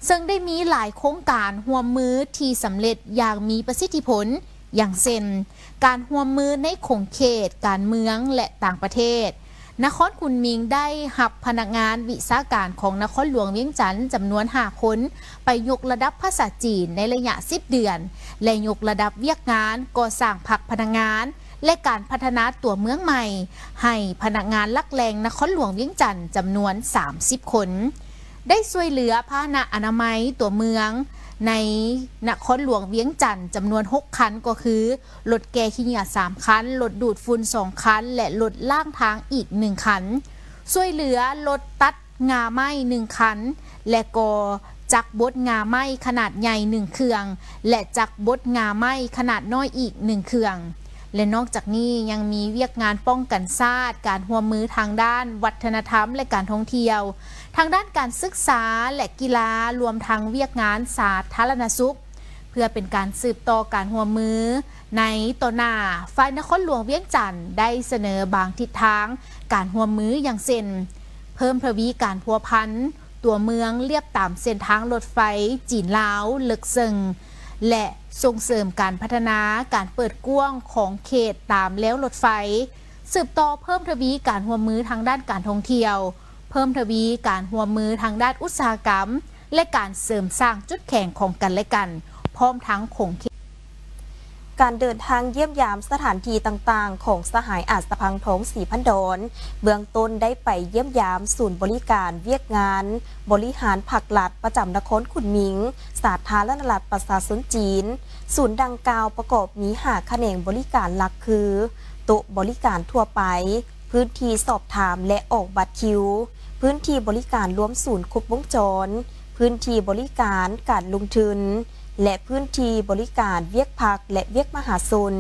ເຊິ່ງໄດ້ມີຫຼາຍໂຄງການຮ່ວມມືທີ່ສຳເລັດຢ່າງມີປະສິດທິຜົນ, ຢ່າງເຊັ່ນ, ການຮ່ວມມືໃນຂົງເຂດ, ການເມືອງ ແລະ ຕ່າງປະເທດ. ນະຄອນຂຸນໝິງໄດ້ຮັບພະນັກງານວິຊາການຂອງນະຄອນຫຼວງວຽງຈັນຈຳນວນຫ້າຄົນ ໄປຍົກລະດັບພາສາຈີນໃນໄລຍະສິບເດືອນ ແລະ ຍົກລະດັບວຽກງານກໍ່ສ້າງພັກພະນັກງານ ແລະ ການພັດທະນາຕົວເມືອງໃໝ່ ໃຫ້ພະນັກງານຫຼັກແຫຼ່ງນະຄອນຫຼວງວຽງຈັນຈຳນວນສາມສິບຄົນ. ໄດ້ຊ່ວຍເຫຼືອພາຫະນະອະນາໄມຕົວເມືອງໃນນະຄອນຫຼວງວຽງຈັນຈຳນວນຫົກຄັນ ກໍຄື ລົດແກ່ຂີ້ເຫຍື້ອສາມຄັນ, ລົດດູດຝຸ່ນສອງຄັນ ແລະ ລົດລ້າງທາງອີກໜຶ່ງຄັນ, ຊ່ວຍເຫຼືອລົດຕັດງ່າໄມ້ໜຶ່ງຄັນ ແລະ ກໍຈັກບົດງ່າໄມ້ຂະໜາດໃຫຍ່ໜຶ່ງເຄື່ອງ ແລະ ຈັກບົດງ່າໄມ້ຂະໜາດນ້ອຍອີກໜຶ່ງເຄື່ອງ. ແລະ ນອກຈາກນີ້ຍັງມີວຽກງານປ້ອງກັນຊາດ, ການຮ່ວມມືທາງດ້ານວັດທະນະທຳ ແລະ ການທ່ອງທ່ຽວ, ທາງດ້ານການສຶກສາ ແລະ ກິລາ, ລວມທັງວຽກງານສາທາລະນະສຸກ. ເພື່ອເປັນການສືບຕໍ່ການຮ່ວມມືໃນຕໍ່ໜ້າ, ຝ່າຍນະຄອນຫຼວງວຽງຈັນໄດ້ສະເໜີບາງທິດທາງການຮ່ວມມື ຢ່າງເຊັ່ນ, ເພີ່ມທະວີການພົວພັນຕົວເມືອງລຽບຕາມເສັ້ນທາງລົດໄຟຈີນລາວເລິກເຊິ່ງ ແລະ ສົ່ງເສີມການພັດທະນາການເປີດກວ້າງຂອງເຂດຕາມແລວລົດໄຟ, ສືບຕໍ່ເພີ່ມທະວີການຮ່ວມມືທາງດ້ານການທ່ອງທ່ຽວ, ເພີ່ມທະວີການຮ່ວມມືທາງດ້ານອຸດສາຫະກຳ ແລະ ການເສີມສ້າງຈຸດແຂງຂອງກັນແລະກັນ ພ້ອມທັງຂົງເຂດ. ການເດີນທາງຢ້ຽມຢາມສະຖານທີ່ຕ່າງໆຂອງສະຫາຍອາດສະພັງ ທອງ ສີພັນດອນ ເບື້ອງຕົ້ນໄດ້ໄປຢ້ຽມຢາມສູນບໍລິການວຽກງານບໍລິຫານພັກລັດປະຈຳນະຄອນຂຸນໝິງ, ສາທາລະນະລັດປະຊາຊົນຈີນ. ສູນດັ່ງກ່າວປະກອບມີຫ້າຂະແໜງບໍລິການຫຼັກຄື ໂຕະບໍລິການທົ່ວໄປ, ພື້ນທີ່ສອບຖາມ ແລະ ອອກບັດຄິວ, ພື້ນທີ່ບໍລິການລວມສູນຄົບວົງຈອນ, ພື້ນທີ່ບໍລິການການລົງທຶນ ແລະ ພື້ນທີ່ບໍລິການວຽກພັກ ແລະ ວຽກມະຫາຊົນ.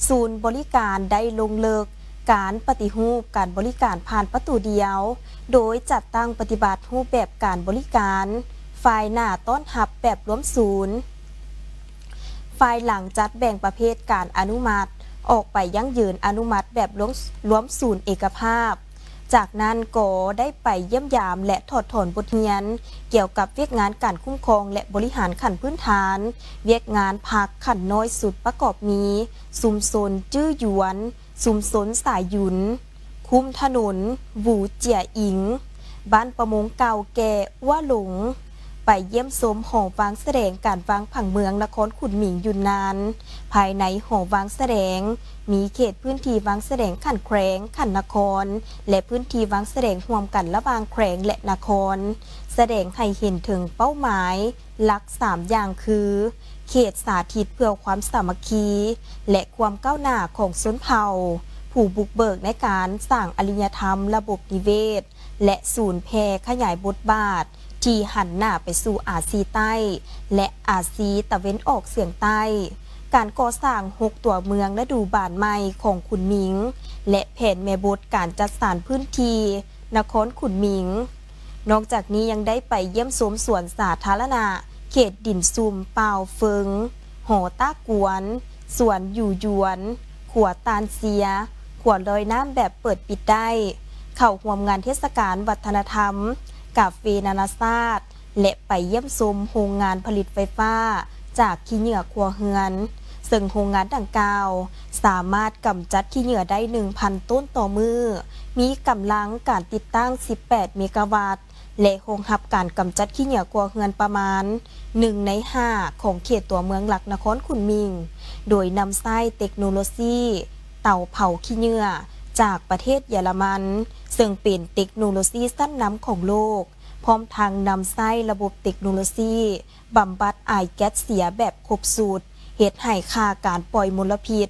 ສູນບໍລິການໄດ້ລົງເລິກການປະຕິຮູບການບໍລິການຜ່ານປະຕູດຽວ, ໂດຍຈັດຕັ້ງປະຕິບັດຮູບແບບການບໍລິການ ຝ່າຍໜ້າຕ້ອນຮັບແບບລວມສູນ. ຝ່າຍຫຼັງຈັດແບ່ງປະເພດການອະນຸມັດອອກໄປຢັ້ງຢືນອະນຸມັດແບບລວມ ລວມສູນເອກະພາບ. ຈາກນັ້ນກໍໄດ້ໄປຢ້ຽມຢາມ ແລະ ຖອດຖອນບົດຮຽນກ່ຽວກັບວຽກງານການຄຸ້ມຄອງ ແລະ ບໍລິຫານຂັ້ນພື້ນຖານ, ວຽກງານພັກຂັ້ນນ້ອຍສຸດປະກອບມີ ຊຸມຊົນຈື່ຢວນ, ຊຸມຊົນສາຍຢຸນ, ຄຸ້ມຖະໜົນ ຫວູເຈຍອິງ, ບ້ານປະມົງເກົ່າແກ່ ອົວຫຼົງ, ໄປຢ້ຽມຊົມຫໍວາງສະແດງການວາງຜັງເມືອງນະຄອນຂຸນໝິງ ຢຸນນານ. ພາຍໃນຫໍວາງສະແດງ ມີເຂດພື້ນທີ່ວາງສະແດງຂັ້ນແຂວງ, ຂັ້ນນະຄອນ ແລະ ພື້ນທີ່ວາງສະແດງຮ່ວມກັນລະຫວ່າງແຂວງ ແລະ ນະຄອນ, ສະແດງໃຫ້ເຫັນເຖິງເປົ້າໝາຍ ຫຼັກສາມຢ່າງຄື ເຂດສາທິດເພື່ອຄວາມສາມັກຄີ ແລະ ຄວາມກ້າວໜ້າຂອງຊົນເຜົ່າ, ຜູ້ບຸກເບີກໃນການສ້າງອາລິຍະທຳລະບົບນິເວດ ແລະ ສູນແຜ່ຂະຫຍາຍບົດບາດທີ່ຫັນໜ້າໄປສູ່ອາຊີໃຕ້ ແລະ ອາຊີຕາເວັນອອກສຽງໃຕ້, ການກໍ່ສ້າງຫົກຕົວເມືອງລະດູບານໃໝ່ຂອງຂຸນໝິງ ແລະ ແຜນແມ່ບົດການຈັດສັນພື້ນທີ່ນະຄອນຂຸນໝິງ. ນອກຈາກນີ້ຍັງໄດ້ໄປຢ້ຽມຊົມສວນສາທາລະນະເຂດດິນຊຸ່ມປ່າວເຟິງ, ຫໍຕາກວນ, ສວນຢູ່ຢວນ, ຂົວຕານເຊຍ, ຂົວລອຍນ້ຳແບບເປີດປິດໄດ້, ເຂົ້າຮ່ວມງານເທດສະການວັດທະນະທຳກາເຟນານາຊາດ ແລະ ໄປຢ້ຽມຊົມໂຮງງານຜະລິດໄຟຟ້າຈາກຂີ້ເຫຍື້ອຄົວເຮືອນ, ເຊິ່ງໂຮງງານດັ່ງກ່າວສາມາດກຳຈັດຂີ້ເຫຍື້ອໄດ້ໜຶ່ງພັນໂຕນຕໍ່ມື້, ມີກຳລັງການຕິດຕັ້ງສິບແປດເມກາວັດ ແລະ ຮອງຮັບການກຳຈັດຂີ້ເຫຍື້ອຄົວເຮືອນປະມານໜຶ່ງໃນຫ້າຂອງເຂດຕົວເມືອງຫຼັກນະຄອນຂຸນໝິງ, ໂດຍນຳໃຊ້ເຕັກໂນໂລຊີເຕົາເຜົາຂີ້ເຫຍື້ອຈາກປະເທດເຢຍລະມັນ, ເຊິ່ງເປັນເຕັກໂນໂລຊີຊັ້ນນຳຂອງໂລກ, ພ້ອມທັງນຳໃຊ້ລະບົບເຕັກໂນໂລຊີບຳບັດອາຍແກັສເສຍແບບຄົບຊຸດ, ເຮັດໃຫ້ຄ່າການປ່ອຍມົນລະພິດ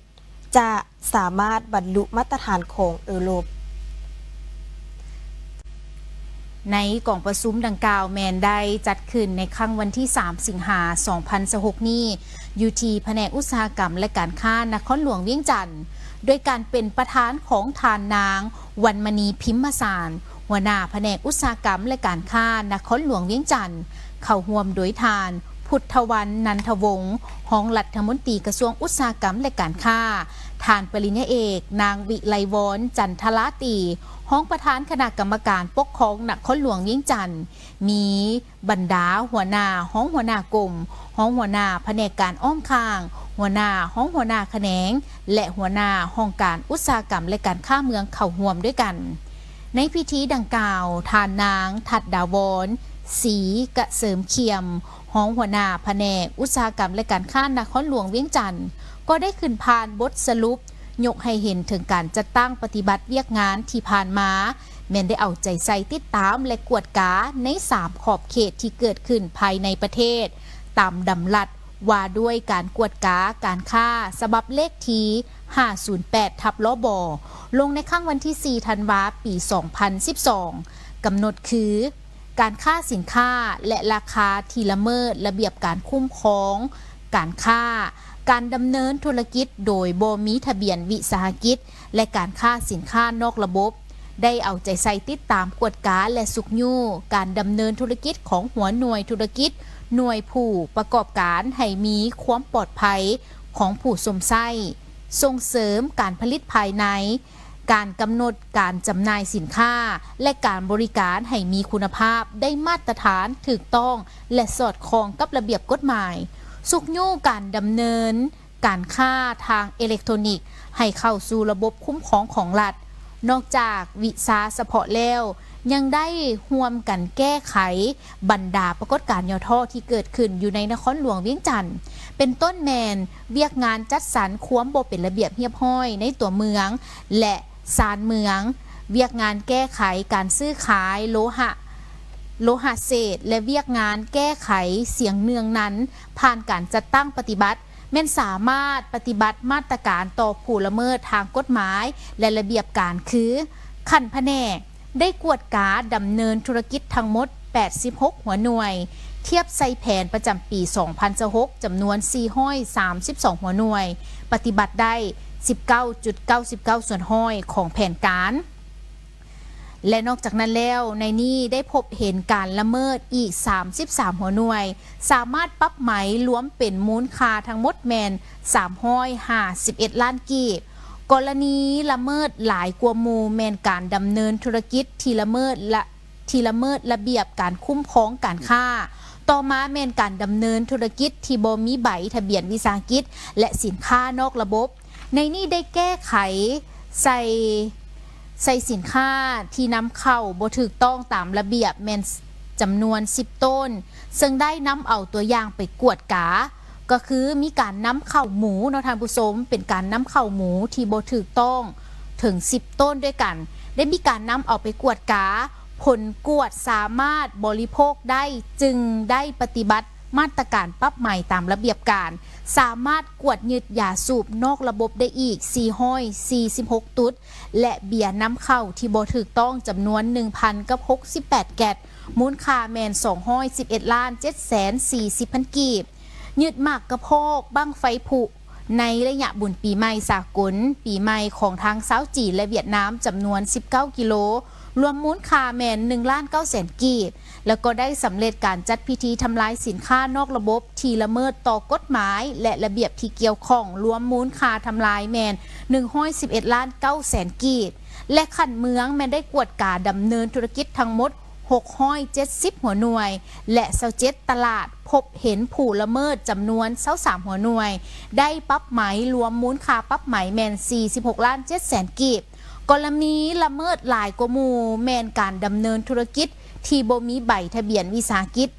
ຈະສາມາດບັນລຸມາດຕະຖານຂອງເອີຣົບ. ໃນກອງປະຊຸມດັ່ງກ່າວແມ່ນໄດ້ຈັດຂຶ້ນໃນຄັ້ງວັນທີສາມ ສິງຫາ ສອງພັນຊາວຫົກນີ້ ຢູ່ທີ່ພະແນກອຸດສາຫະກຳ ແລະ ການຄ້ານະຄອນຫຼວງວຽງຈັນ ໂດຍການເປັນປະທານຂອງທ່ານນາງ ວັນມະນີ ພິມມະສານ ຫົວໜ້າພະແນກອຸດສາຫະກຳ ແລະ ການຄ້ານະຄອນຫຼວງວຽງຈັນ, ເຂົ້າຮ່ວມໂດຍທ່ານ ພຸດທະວັນ ນັນທະວົງ ຮອງລັດຖະມົນຕີກະຊວງອຸດສາຫະກຳ ແລະ ການຄ້າ, ທ່ານປະລິນຍາເອກ ນາງ ວິໄລວອນ ຈັນທະລາຕີ ຮອງປະທານຄະນະກຳມະການປົກຄອງນະຄອນຫຼວງວຽງຈັນ, ມີບັນດາຫົວໜ້າ, ຮອງຫົວໜ້າກົມ, ຮອງຫົວໜ້າພະແນກການອ້ອມຂ້າງ, ຫົວໜ້າ, ຮອງຫົວໜ້າຂະແໜງ ແລະ ຫົວໜ້າຫ້ອງການອຸດສາຫະກຳ ແລະ ການຄ້າເມືອງເຂົ້າຮ່ວມດ້ວຍກັນ. ໃນພິທີດັ່ງກ່າວ, ທ່ານນາງ ທັດດາວອນ ສີກະເສີມຄຽມ ຮອງຫົວໜ້າພະແນກອຸດສາຫະກຳ ແລະ ການຄ້ານະຄອນຫຼວງວຽງຈັນ ກໍໄດ້ຂຶ້ນຜ່ານບົດສະຫຼຸບ ຍົກໃຫ້ເຫັນເຖິງການຈັດຕັ້ງປະຕິບັດວຽກງານທີ່ຜ່ານມາ ແມ່ນໄດ້ເອົາໃຈໃສ່ຕິດຕາມ ແລະ ກວດກາໃນສາມຂອບເຂດທີ່ເກີດຂຶ້ນພາຍໃນປະເທດ ຕາມດຳລັດວ່າດ້ວຍການກວດກາການຄ້າ ສະບັບເລກທີຫ້າສູນແປດ ທັບ ລບ ລົງໃນຄັ້ງວັນທີສີ່ ທັນວາ ປີສອງພັນສິບສອງ ກຳນົດຄື ການຄ້າສິນຄ້າ ແລະ ລາຄາທີ່ລະເມີດລະບຽບການຄຸ້ມຄອງການຄ້າ, ການດຳເນີນທຸລະກິດໂດຍບໍ່ມີທະບຽນວິສາຫະກິດ ແລະ ການຄ້າສິນຄ້ານອກລະບົບ, ໄດ້ເອົາໃຈໃສ່ຕິດຕາມກວດກາ ແລະ ຊຸກຍູ້ການດຳເນີນທຸລະກິດຂອງຫົວໜ່ວຍທຸລະກິດ, ໜ່ວຍຜູ້ປະກອບການໃຫ້ມີຄວາມປອດໄພຂອງຜູ້ຊົມໃຊ້, ສົ່ງເສີມການຜະລິດພາຍໃນ, ການກຳນົດການຈຳໜ່າຍສິນຄ້າ ແລະ ການບໍລິການໃຫ້ມີຄຸນນະພາບ, ໄດ້ມາດຕະຖານ, ຖືກຕ້ອງ ແລະ ສອດຄ່ອງກັບລະບຽບກົດໝາຍ, ຊຸກຍູ້ການດຳເນີນການຄ້າທາງເອເລັກໂທຣນິກໃຫ້ເຂົ້າສູ່ລະບົບຄຸ້ມຄອງຂອງລັດ. ນອກຈາກວິຊາສະເພາະແລ້ວ, ຍັງໄດ້ຮ່ວມກັນແກ້ໄຂບັນດາປາກົດການຫຍໍ້ທໍ້ທີ່ເກີດຂຶ້ນຢູ່ໃນນະຄອນຫຼວງວຽງຈັນ, ເປັນຕົ້ນແມ່ນວຽກງານຈັດສັນຄວາມບໍ່ເປັນລະບຽບຮຽບຮ້ອຍໃນຕົວເມືອງ ແລະ ຊານເມືອງ, ວຽກງານແກ້ໄຂການຊື້ຂາຍໂລຫະ, ໂລຫະເສດ ແລະ ວຽກງານແກ້ໄຂສຽງເນືອງນັນຜ່ານການຈັດຕັ້ງປະຕິບັດ ແມ່ນສາມາດປະຕິບັດມາດຕະການຕໍ່ຜູ້ລະເມີດທາງກົດໝາຍ ແລະ ລະບຽບການ ຄື ຂັ້ນພະແນກ ໄດ້ກວດກາດຳເນີນທຸລະກິດທັງໝົດແປດສິບຫົກຫົວໜ່ວຍ, ທຽບໃສ່ແຜນປະຈຳປີສອງພັນຊາວຫົກ ຈຳນວນສີ່ຮ້ອຍສາມສິບສອງຫົວໜ່ວຍ, ປະຕິບັດໄດ້ສິບເກົ້າຈຸດເກົ້າສິບເກົ້າສ່ວນຮ້ອຍຂອງແຜນການ. ແລະ ນອກຈາກນັ້ນແລ້ວ, ໃນນີ້ໄດ້ພົບເຫັນການລະເມີດອີກສາມສິບສາມຫົວໜ່ວຍ, ສາມາດປັບໃໝລວມເປັນມູນຄ່າທັງໝົດແມ່ນສາມຮ້ອຍຫ້າສິບເອັດລ້ານກີບ. ກໍລະນີລະເມີດຫຼາຍກວ່າໝູ່ແມ່ນການດຳເນີນທຸລະກິດທີ່ລະເມີດລະ ທີ່ລະເມີດລະບຽບການຄຸ້ມຄອງການຄ້າ. ຕໍ່ມາແມ່ນການດຳເນີນທຸລະກິດທີ່ບໍ່ມີໃບທະບຽນວິສາຫະກິດ ແລະ ສິນຄ້ານອກລະບົບ. ໃນນີ້ໄດ້ແກ້ໄຂໃສ່ ໃສ່ສິນຄ້າທີ່ນຳເຂົ້າບໍ່ຖືກຕ້ອງຕາມລະບຽບແມ່ນຈຳນວນສິບໂຕນ, ເຊິ່ງໄດ້ນຳເອົາຕົວຢ່າງໄປກວດກາ, ກໍຄືມີການນຳເຂົ້າໝູເນາະທ່ານຜູ້ຊົມ, ເປັນການນຳເຂົ້າໝູທີ່ບໍ່ຖືກຕ້ອງເຖິງສິບໂຕນດ້ວຍກັນ, ໄດ້ມີການນຳເອົາໄປກວດກາ, ຜົນກວດສາມາດບໍລິໂພກໄດ້, ຈຶ່ງໄດ້ປະຕິບັດມາດຕະການປັບໃໝຕາມລະບຽບການ, ສາມາດກວດຍຶດຢາສູບນອກລະບົບໄດ້ອີກສີ່ຮ້ອຍສີ່ສິບຫົກຕຸດ ແລະ ເບຍນຳເຂົ້າທີ່ບໍ່ຖືກຕ້ອງຈຳນວນໜຶ່ງພັນກັບຫົກສິບແປດແກັດ, ມູນຄ່າແມ່ນສອງຮ້ອຍສິບເອັດລ້ານເຈັດແສນສີ່ສິບພັນກີບ. ຍຶດໝາກກະໂພກບັ້ງໄຟຜຸໃນໄລຍະບຸນປີໃໝ່ສາກົນ, ປີໃໝ່ຂອງທາງຊາວຈີນ ແລະ ຫວຽດນາມ ຈຳນວນສິບເກົ້າກິໂລ, ລວມມູນຄ່າແມ່ນໜຶ່ງລ້ານເກົ້າແສນກີບ, ແລ້ວກໍໄດ້ສຳເລັດການຈັດພິທີທຳລາຍສິນຄ້ານອກລະບົບທີ່ລະເມີດຕໍ່ກົດໝາຍ ແລະ ລະບຽບທີ່ກ່ຽວຂ້ອງ, ລວມມູນຄ່າທຳລາຍແມ່ນໜຶ່ງຮ້ອຍສິບເອັດລ້ານເກົ້າແສນກີບ ແລະ ຂັ້ນເມືອງແມ່ນໄດ້ກວດກາດຳເນີນທຸລະກິດທັງໝົດຫົກຮ້ອຍເຈັດສິບຫົວໜ່ວຍ ແລະ ຊາວເຈັດຕະຫຼາດ, ພົບເຫັນຜູ້ລະເມີດຈຳນວນຊາວສາມຫົວໜ່ວຍ, ໄດ້ປັບໃໝ, ລວມມູນຄ່າປັບໃໝແມ່ນສີ່ສິບຫົກລ້ານເຈັດແສນກີບ. ກໍລະນີລະເມີດຫຼາຍກວ່າໝູ່ແມ່ນການດຳເນີນທຸລະກິດທີ່ບໍ່ມີໃບທະບຽນວິສາຫະກິດ,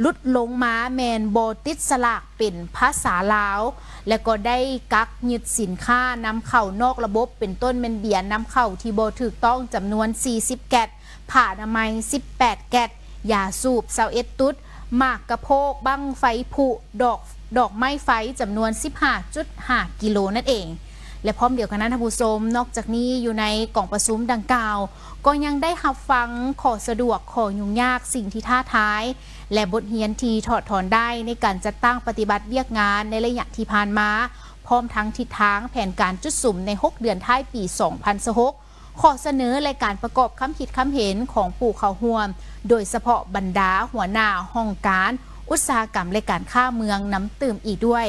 ຫຼຸດລົງມາແມ່ນບໍ່ຕິດສະຫຼາກເປັນພາສາລາວ ແລະ ກໍໄດ້ກັກຍຶດສິນຄ້ານຳເຂົ້ານອກລະບົບ, ເປັນຕົ້ນແມ່ນເບຍນຳເຂົ້າທີ່ບໍ່ຖືກຕ້ອງຈຳນວນສີ່ສິບແກັດ, ຜ້າອະນາໄມສິບແປດແກັດ, ຢາສູບຊາວເອັດຕຸດ, ໝາກກະໂພກບັ້ງໄຟຜຸ, ດອກ, ດອກໄມ້ໄຟຈຳນວນສິບຫ້າຈຸດຫ້າກິໂລນັ້ນເອງ. ແລະ ພ້ອມດຽວກັນນັ້ນ ທ່ານຜູ້ຊົມ, ນອກຈາກນີ້ ຢູ່ໃນກອງປະຊຸມດັ່ງກ່າວ ກໍຍັງໄດ້ຮັບຟັງຂໍ້ສະດວກ, ຂໍ້ຫຍຸ້ງຍາກ, ສິ່ງທີ່ທ້າທາຍ ແລະ ບົດຮຽນທີ່ຖອດຖອນໄດ້ໃນການຈັດຕັ້ງປະຕິບັດວຽກງານໃນໄລຍະທີ່ຜ່ານມາ, ພ້ອມທັງທິດທາງແຜນການຈຸດສຸມໃນຫົກເດືອນທ້າຍປີສອງພັນຊາວຫົກ, ຂໍ້ສະເໜີ ແລະ ການປະກອບຄຳຄິດຄຳເຫັນຂອງຜູ້ເຂົ້າຮ່ວມ, ໂດຍສະເພາະບັນດາຫົວໜ້າຫ້ອງການອຸດສາຫະກຳ ແລະ ການຄ້າເມືອງນຳຕື່ມອີກດ້ວຍ.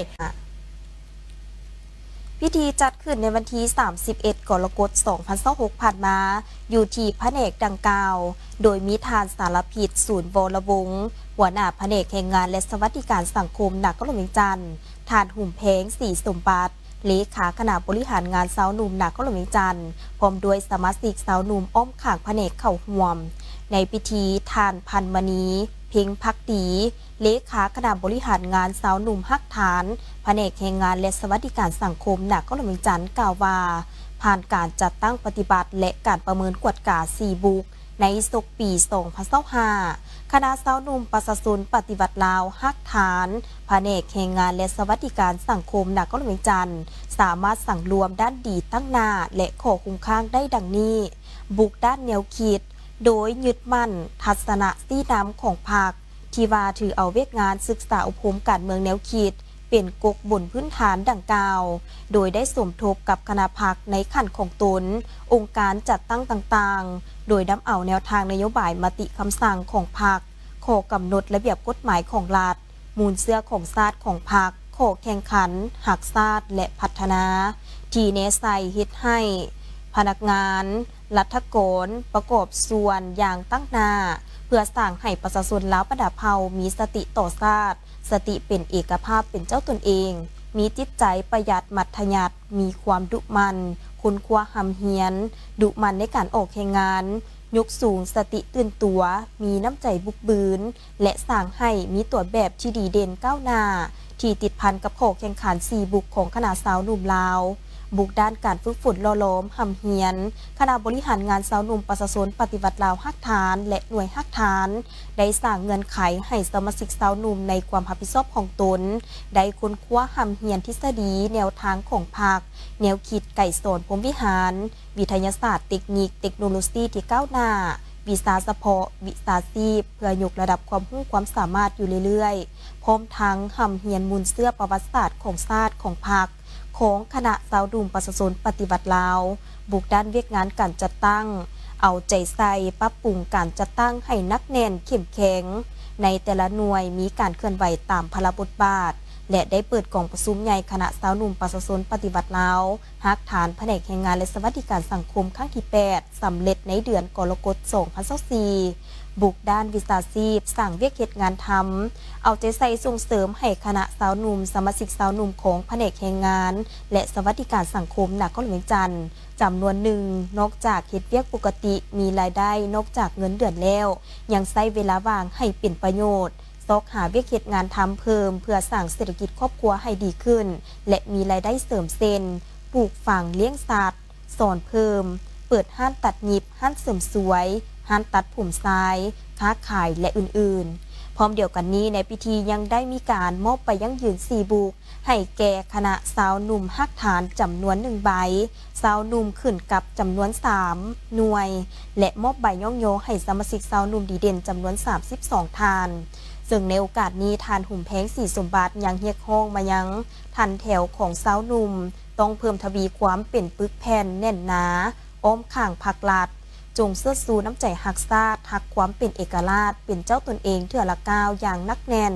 ພິທີຈັດຂຶ້ນໃນວັນທີສາມສິບເອັດ ກໍລະກົດ ສອງພັນຊາວຫົກ ຜ່ານມາ ຢູ່ທີ່ພະແນກດັ່ງກ່າວ, ໂດຍມີທ່ານ ສາລະພິດ ສູນວໍລະວົງ ຫົວໜ້າພະແນກແຮງງານ ແລະ ສະຫວັດດີການສັງຄົມ ນະຄອນຫຼວງວຽງຈັນ, ທ່ານ ຫຸມແພງ ສີສົມບັດ ເລຂາຄະນະບໍລິຫານງານຊາວໜຸ່ມນະຄອນຫຼວງວຽງຈັນ, ພ້ອມດ້ວຍສະມາຊິກຊາວໜຸ່ມອ້ອມຂ້າງພະແນກເຂົ້າຮ່ວມ. ໃນພິທີ, ທ່ານ ພັນມະນີ ເພັງພັກດີ ເລຂາຄະນະບໍລິຫານງານຊາວໜຸ່ມຮາກຖານ ພະແນກແຮງງານ ແລະ ສະຫວັດດີການສັງຄົມນະຄອນຫຼວງວຽງຈັນ ກ່າວວ່າ, ຜ່ານການຈັດຕັ້ງປະຕິບັດ ແລະ ການປະເມີນກວດກາສີ່ບຸກ ໃນສົກປີສອງພັນຊາວຫ້າ ຄະນະຊາວໜຸ່ມປະຊາຊົນປະຕິວັດລາວຮາກຖານ ພະແນກແຮງງານ ແລະ ສະຫວັດດີການສັງຄົມນະຄອນຫຼວງວຽງຈັນ ສາມາດສັງລວມດ້ານດີຕັ້ງໜ້າ ແລະ ຂໍ້ຄົງຄ້າງໄດ້ດັ່ງນີ້: ບຸກດ້ານແນວຄິດ ໂດຍຍຶດໝັ້ນທັດສະນະຊີ້ນຳຂອງພັກ ທີ່ວ່າຖືເອົາວຽກງານສຶກສາອົບຮົມການເມືອງແນວຄິດ ເປັນກົກບົນພື້ນຖານດັ່ງກ່າວ, ໂດຍໄດ້ສົມທົບກັບຄະນະພັກໃນຂັ້ນຂອງຕົນ, ອົງການຈັດຕັ້ງຕ່າງໆ, ໂດຍນຳເອົາແນວທາງນະໂຍບາຍ, ມະຕິຄຳສັ່ງຂອງພັກ, ຂໍ້ກຳນົດລະບຽບກົດໝາຍຂອງລັດ, ມູນເຊື້ອຂອງຊາດຂອງພັກ, ຂໍ້ແຂ່ງຂັນຮັກຊາດ ແລະ ພັດທະນາ ທີ່ແນໃສ່ເຮັດໃຫ້ພະນັກງານ, ລັດຖະກອນ ປະກອບສ່ວນຢ່າງຕັ້ງໜ້າ ເພື່ອສ້າງໃຫ້ປະຊາຊົນລາວບັນດາເຜົ່າມີສະຕິຕໍ່ຊາດ, ສະຕິເປັນເອກະພາບເປັນເຈົ້າຕົນເອງ, ມີຈິດໃຈປະຢັດມັດທະຍັດ, ມີຄວາມດຸໝັ່ນ, ຄົ້ນຄວ້າຮ່ຳຮຽນ, ດຸໝັ່ນໃນການອອກແຮງງານ, ຍົກສູງສະຕິຕື່ນຕົວ, ມີນ້ຳໃຈບຸກບືນ ແລະ ສ້າງໃຫ້ມີຕົວແບບທີ່ດີເດັ່ນກ້າວໜ້າ ທີ່ຕິດພັນກັບຂໍ້ແຂ່ງຂັນສີ່ບຸກຂອງຄະນະຊາວໜຸ່ມລາວ. ບຸກດ້ານການຝຶກຝົນຫຼໍ່ຫຼອມຮ່ຳຮຽນ, ຄະນະບໍລິຫານງານຊາວໜຸ່ມປະຊາຊົນປະຕິວັດລາວຮາກຖານ ແລະ ໜ່ວຍຮາກຖານ ໄດ້ສ້າງເງື່ອນໄຂໃຫ້ສະມາຊິກຊາວໜຸ່ມໃນຄວາມຮັບຜິດຊອບຂອງຕົນ ໄດ້ຄົ້ນຄວ້າຮ່ຳຮຽນທິດສະດີແນວທາງຂອງພັກ, ແນວຄິດໄກສອນພົມວິຫານ, ວິທະຍາສາດ, ເຕັກນິກ, ເຕັກໂນໂລຊີທີ່ກ້າວໜ້າ, ວິຊາສະເພາະ, ວິຊາຊີບ ເພື່ອຍົກລະດັບຄວາມຮູ້ຄວາມສາມາດຢູ່ເລື້ອຍໆ, ພ້ອມທັງຮ່ຳຮຽນມູນເຊື້ອປະຫວັດສາດຂອງຊາດ, ຂອງພັກ, ຂອງຄະນະຊາວໜຸ່ມປະຊາຊົນປະຕິວັດລາວ. ບຸກດ້ານວຽກງານການຈັດຕັ້ງ ເອົາໃຈໃສ່ປັບປຸງການຈັດຕັ້ງໃຫ້ໜັກແໜ້ນເຂັ້ມແຂງ, ໃນແຕ່ລະໜ່ວຍມີການເຄື່ອນໄຫວຕາມພາລະບົດບາດ ແລະ ໄດ້ເປີດກອງປະຊຸມໃຫຍ່ຄະນະຊາວໜຸ່ມປະຊາຊົນປະຕິວັດລາວ ຮາກຖານພະແນກແຮງງານ ແລະ ສະຫວັດດີການສັງຄົມຄັ້ງທີແປດ ສຳເລັດໃນເດືອນກໍລະກົດ ສອງພັນຊາວສີ່. ບຸກດ້ານວິຊາຊີບ, ສ້າງວຽກເຮັດງານທຳ, ເອົາໃຈໃສ່ສົ່ງເສີມໃຫ້ຄະນະຊາວໜຸ່ມ, ສະມາຊິກຊາວໜຸ່ມຂອງພະແນກແຮງງານ ແລະ ສະຫວັດດີການສັງຄົມນະຄອນຫຼວງວຽງຈັນ ຈຳນວນໜຶ່ງ ນອກຈາກເຮັດວຽກປົກກະຕິ ມີລາຍໄດ້ນອກຈາກເງິນເດືອນແລ້ວ ຍັງໃຊ້ເວລາວ່າງໃຫ້ເປັນປະໂຫຍດ, ຊອກຫາວຽກເຮັດງານທຳເພີ່ມ ເພື່ອສ້າງເສດຖະກິດຄອບຄົວໃຫ້ດີຂຶ້ນ ແລະ ມີລາຍໄດ້ເສີມ ເຊັ່ນ ປູກຝັງ, ລ້ຽງສັດ, ສອນເພີ່ມ, ເປີດຮ້ານຕັດຫຍິບ, ຮ້ານເສີມສວຍ, ຮ້ານຕັດຜົມຊາຍ, ຄ້າຂາຍ ແລະ ອື່ນໆ. ພ້ອມດຽວກັນນີ້, ໃນພິທີຍັງໄດ້ມີການມອບໃບຢັ້ງຢືນສີ່ບຸກ ໃຫ້ແກ່ຄະນະຊາວໜຸ່ມຮາກຖານຈຳນວນໜຶ່ງໃບ, ຊາວໜຸ່ມຂຶ້ນກັບຈຳນວນສາມໜ່ວຍ ແລະ ມອບໃບຍ້ອງຍໍໃຫ້ສະມາຊິກຊາວໜຸ່ມດີເດັ່ນຈຳນວນສາມສິບສອງທ່ານ. ເຊິ່ງໃນໂອກາດນີ້, ທ່ານ ຫຸມແພງ ສີສົມບັດ ຍັງຮຽກຮ້ອງມາຍັງຖັນແຖວຂອງຊາວໜຸ່ມ ຕ້ອງເພີ່ມທະວີຄວາມເປັນປຶກແຜ່ນແໜ້ນໜາ ອ້ອມຂ້າງພັກລັດ, ຈົ່ງເຊີດຊູນ້ຳໃຈຮັກຊາດ, ຮັກຄວາມເປັນເອກະລາດ, ເປັນເຈົ້າຕົນເອງເທື່ອລະກ້າວຢ່າງໜັກແໜ້ນ,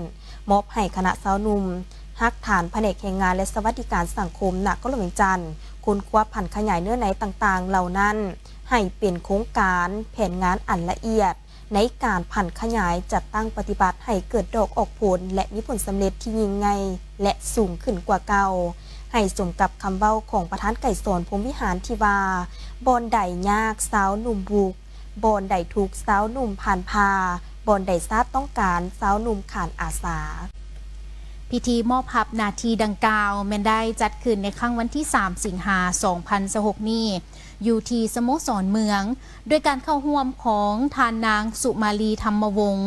ມອບໃຫ້ຄະນະຊາວໜຸ່ມຮາກຖານພະແນກແຮງງານ ແລະ ສະຫວັດດີການສັງຄົມນະຄອນຫຼວງວຽງຈັນ ຄົ້ນຄວ້າຜັນຂະຫຍາຍເນື້ອໃນຕ່າງໆເຫຼົ່ານັ້ນ ໃຫ້ເປັນໂຄງການແຜນງານອັນລະອຽດ ໃນການຜັນຂະຫຍາຍຈັດຕັ້ງປະຕິບັດໃຫ້ເກີດດອກອອກຜົນ ແລະ ມີຜົນສຳເລັດທີ່ຍິ່ງໃຫຍ່ ແລະ ສູງຂຶ້ນກວ່າເກົ່າ, ໃຫ້ສົມກັບຄຳເວົ້າຂອງປະທານໄກສອນ ພົມວິຫານ ທີ່ວ່າ, ບ່ອນໃດຍາກຊາວໜຸ່ມບຸກ, ບ່ອນໃດທຸກຊາວໜຸ່ມຜ່ານຜ່າ, ບ່ອນໃດຊາດຕ້ອງການຊາວໜຸ່ມຂານອາສາ. ພິທີມອບຮັບໜ້າທີ່ດັ່ງກ່າວ ແມ່ນໄດ້ຈັດຂຶ້ນໃນຄັ້ງວັນທີສາມ ສິງຫາ ສອງພັນຊາວຫົກນີ້ ຢູ່ທີ່ສະໂມສອນເມືອງ ໂດຍການເຂົ້າຮ່ວມຂອງທ່ານນາງ ສຸມາລີ ທຳມະວົງ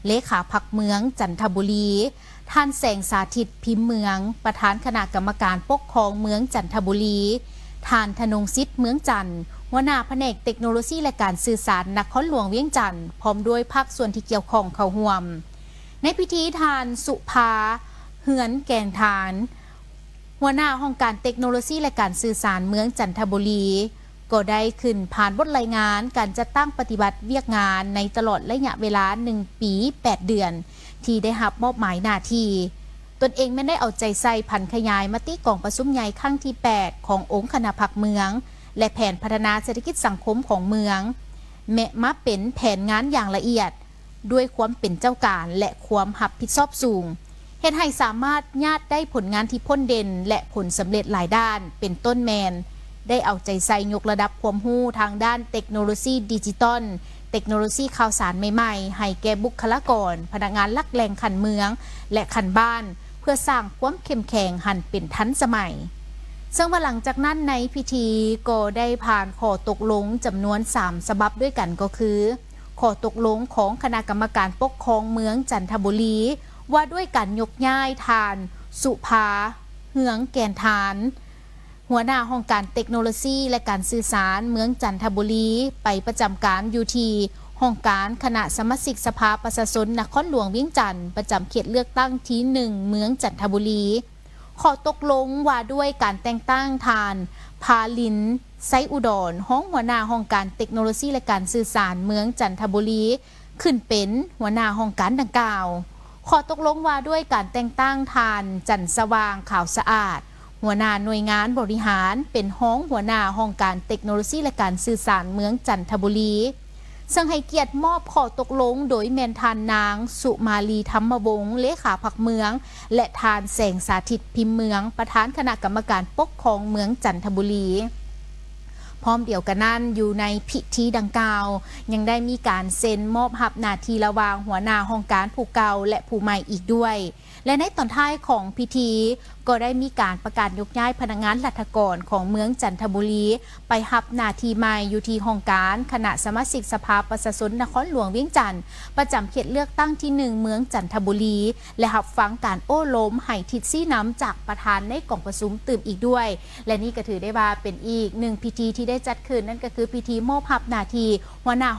ເລຂາພັກເມືອງຈັນທະບູລີ, ທ່ານ ແສງສາທິດ ພິມເມືອງ ປະທານຄະນະກຳມະການປົກຄອງເມືອງຈັນທະບູລີ, ທ່ານ ທະນົງສິດ ເມືອງຈັນ ຫົວໜ້າພະແນກເຕັກໂນໂລຊີ ແລະ ການສື່ສານ ນະຄອນຫຼວງວຽງຈັນ ພ້ອມດ້ວຍພາກສ່ວນທີ່ກ່ຽວຂ້ອງເຂົ້າຮ່ວມ. ໃນພິທີ ທ່ານ ສຸພາ ເຮືອນແກ່ນຖານ ຫົວໜ້າຫ້ອງການເຕັກໂນໂລຊີ ແລະ ການສື່ສານເມືອງຈັນທະບູລີ ກໍໄດ້ຂຶ້ນຜ່ານບົດລາຍງານການຈັດຕັ້ງປະຕິບັດວຽກງານໃນຕະຫຼອດໄລຍະເວລາໜຶ່ງປີແປດເດືອນ ທີ່ໄດ້ຮັບມອບໝາຍໜ້າທີ່. ຕົນເອງແມ່ນໄດ້ເອົາໃຈໃສ່ຜັນຂະຫຍາຍມະຕິກອງປະຊຸມໃຫຍ່ຄັ້ງທີແປດຂອງອົງຄະນະພັກເມືອງ ແລະ ແຜນພັດທະນາເສດຖະກິດສັງຄົມຂອງເມືອງ ແມະມາເປັນແຜນງານຢ່າງລະອຽດ ດ້ວຍຄວາມເປັນເຈົ້າການ ແລະ ຄວາມຮັບຜິດຊອບສູງ ເຮັດໃຫ້ສາມາດຍາດໄດ້ຜົນງານທີ່ພົ້ນເດັ່ນ ແລະ ຜົນສຳເລັດຫຼາຍດ້ານ ເປັນຕົ້ນແມ່ນ ໄດ້ເອົາໃຈໃສ່ຍົກລະດັບຄວາມຮູ້ທາງດ້ານເຕັກໂນໂລຊີດິຈິຕອນ, ເຕັກໂນໂລຊີຂ່າວສານໃໝ່ໆ ໃຫ້ແກ່ບຸກຄະລາກອນ, ພະນັກງານຫຼັກແຫຼ່ງຂັ້ນເມືອງ ແລະ ຂັ້ນບ້ານ ເພື່ອສ້າງຄວາມເຂັ້ມແຂງຫັ້ນເປັນທັນສະໄໝ. ເຊິ່ງວ່າຫຼັງຈາກນັ້ນໃນພິທີກໍໄດ້ຜ່ານຂໍ້ຕົກລົງຈຳນວນສາມສະບັບດ້ວຍກັນ ກໍຄື ຂໍ້ຕົກລົງຂອງຄະນະກຳມະການປົກຄອງເມືອງຈັນທະບູລີ ວ່າດ້ວຍການຍົກຍ້າຍທ່ານ ສຸພາ ເຮືອງແກ່ນຖານ ຫົວໜ້າຫ້ອງການເຕັກໂນໂລຊີ ແລະ ການສື່ສານເມືອງຈັນທະບູລີ ໄປປະຈຳການຢູ່ທີ່ຫ້ອງການຄະນະສະມາຊິກສະພາປະຊາຊົນນະຄອນຫຼວງວຽງຈັນ ປະຈຳເຂດເລືອກຕັ້ງທີໜຶ່ງ ເມືອງຈັນທະບູລີ. ຂໍ້ຕົກລົງວ່າດ້ວຍການແຕ່ງຕັ້ງທ່ານ ພາລິນ ໄຊອຸດອນ ຮອງຫົວໜ້າຫ້ອງການເຕັກໂນໂລຊີ ແລະ ການສື່ສານເມືອງຈັນທະບູລີ ຂຶ້ນເປັນຫົວໜ້າຫ້ອງການດັ່ງກ່າວ. ຂໍ້ຕົກລົງວ່າດ້ວຍການແຕ່ງຕັ້ງທ່ານ ຈັນສະຫວ່າງ ຂາວສະອາດ ຫົວໜ້າໜ່ວຍງານບໍລິຫານ ເປັນຮອງຫົວໜ້າຫ້ອງການເຕັກໂນໂລຊີ ແລະ ການສື່ສານເມືອງຈັນທະບູລີ ເຊິ່ງໃຫ້ກຽດມອບຂໍ້ຕົກລົງໂດຍແມ່ນທ່ານນາງ ສຸມາລີ ທຳມະວົງ ເລຂາພັກເມືອງ ແລະ ທ່ານ ແສງສາທິດ ພິມເມືອງ ປະທານຄະນະກຳມະການປົກຄອງເມືອງຈັນທະບູລີ. ພ້ອມດຽວກັນນັ້ນ, ຢູ່ໃນພິທີດັ່ງກ່າວ ຍັງໄດ້ມີການເຊັນມອບຮັບໜ້າທີ່ລະຫວ່າງຫົວໜ້າຫ້ອງການຜູ້ເກົ່າ ແລະ ຜູ້ໃໝ່ອີກດ້ວຍ. ແລະ ໃນຕອນທ້າຍຂອງພິທີ ກໍໄດ້ມີການປະກາດຍົກຍ້າຍພະນັກງານລັດຖະກອນຂອງເມືອງຈັນທະບູລີ ໄປຮັບໜ້າທີ່ໃໝ່ຢູ່ທີ່ຫ້ອງການຄະນະສະມາຊິກສະພາປະຊາຊົນນະຄອນຫຼວງວຽງຈັນ ປະຈຳເຂດເລືອກຕັ້ງທີໜຶ່ງ ເມືອງຈັນທະບູລີ ແລະ ຮັບຟັງການໂອ້ລົມໃຫ້ທິດຊີ້ນຳຈາກປະທານໃນກອງປະຊຸມຕື່ມອີກດ້ວຍ. ແລະ ນີ້ກໍຖືໄດ້ວ່າເປັນອີກໜຶ່ງພິທີທີ່ໄດ້ຈັດຂຶ້ນ, ນັ້ນກໍຄືພິທີມອບຮັບໜ້າທີ່ຫົວໜ້າ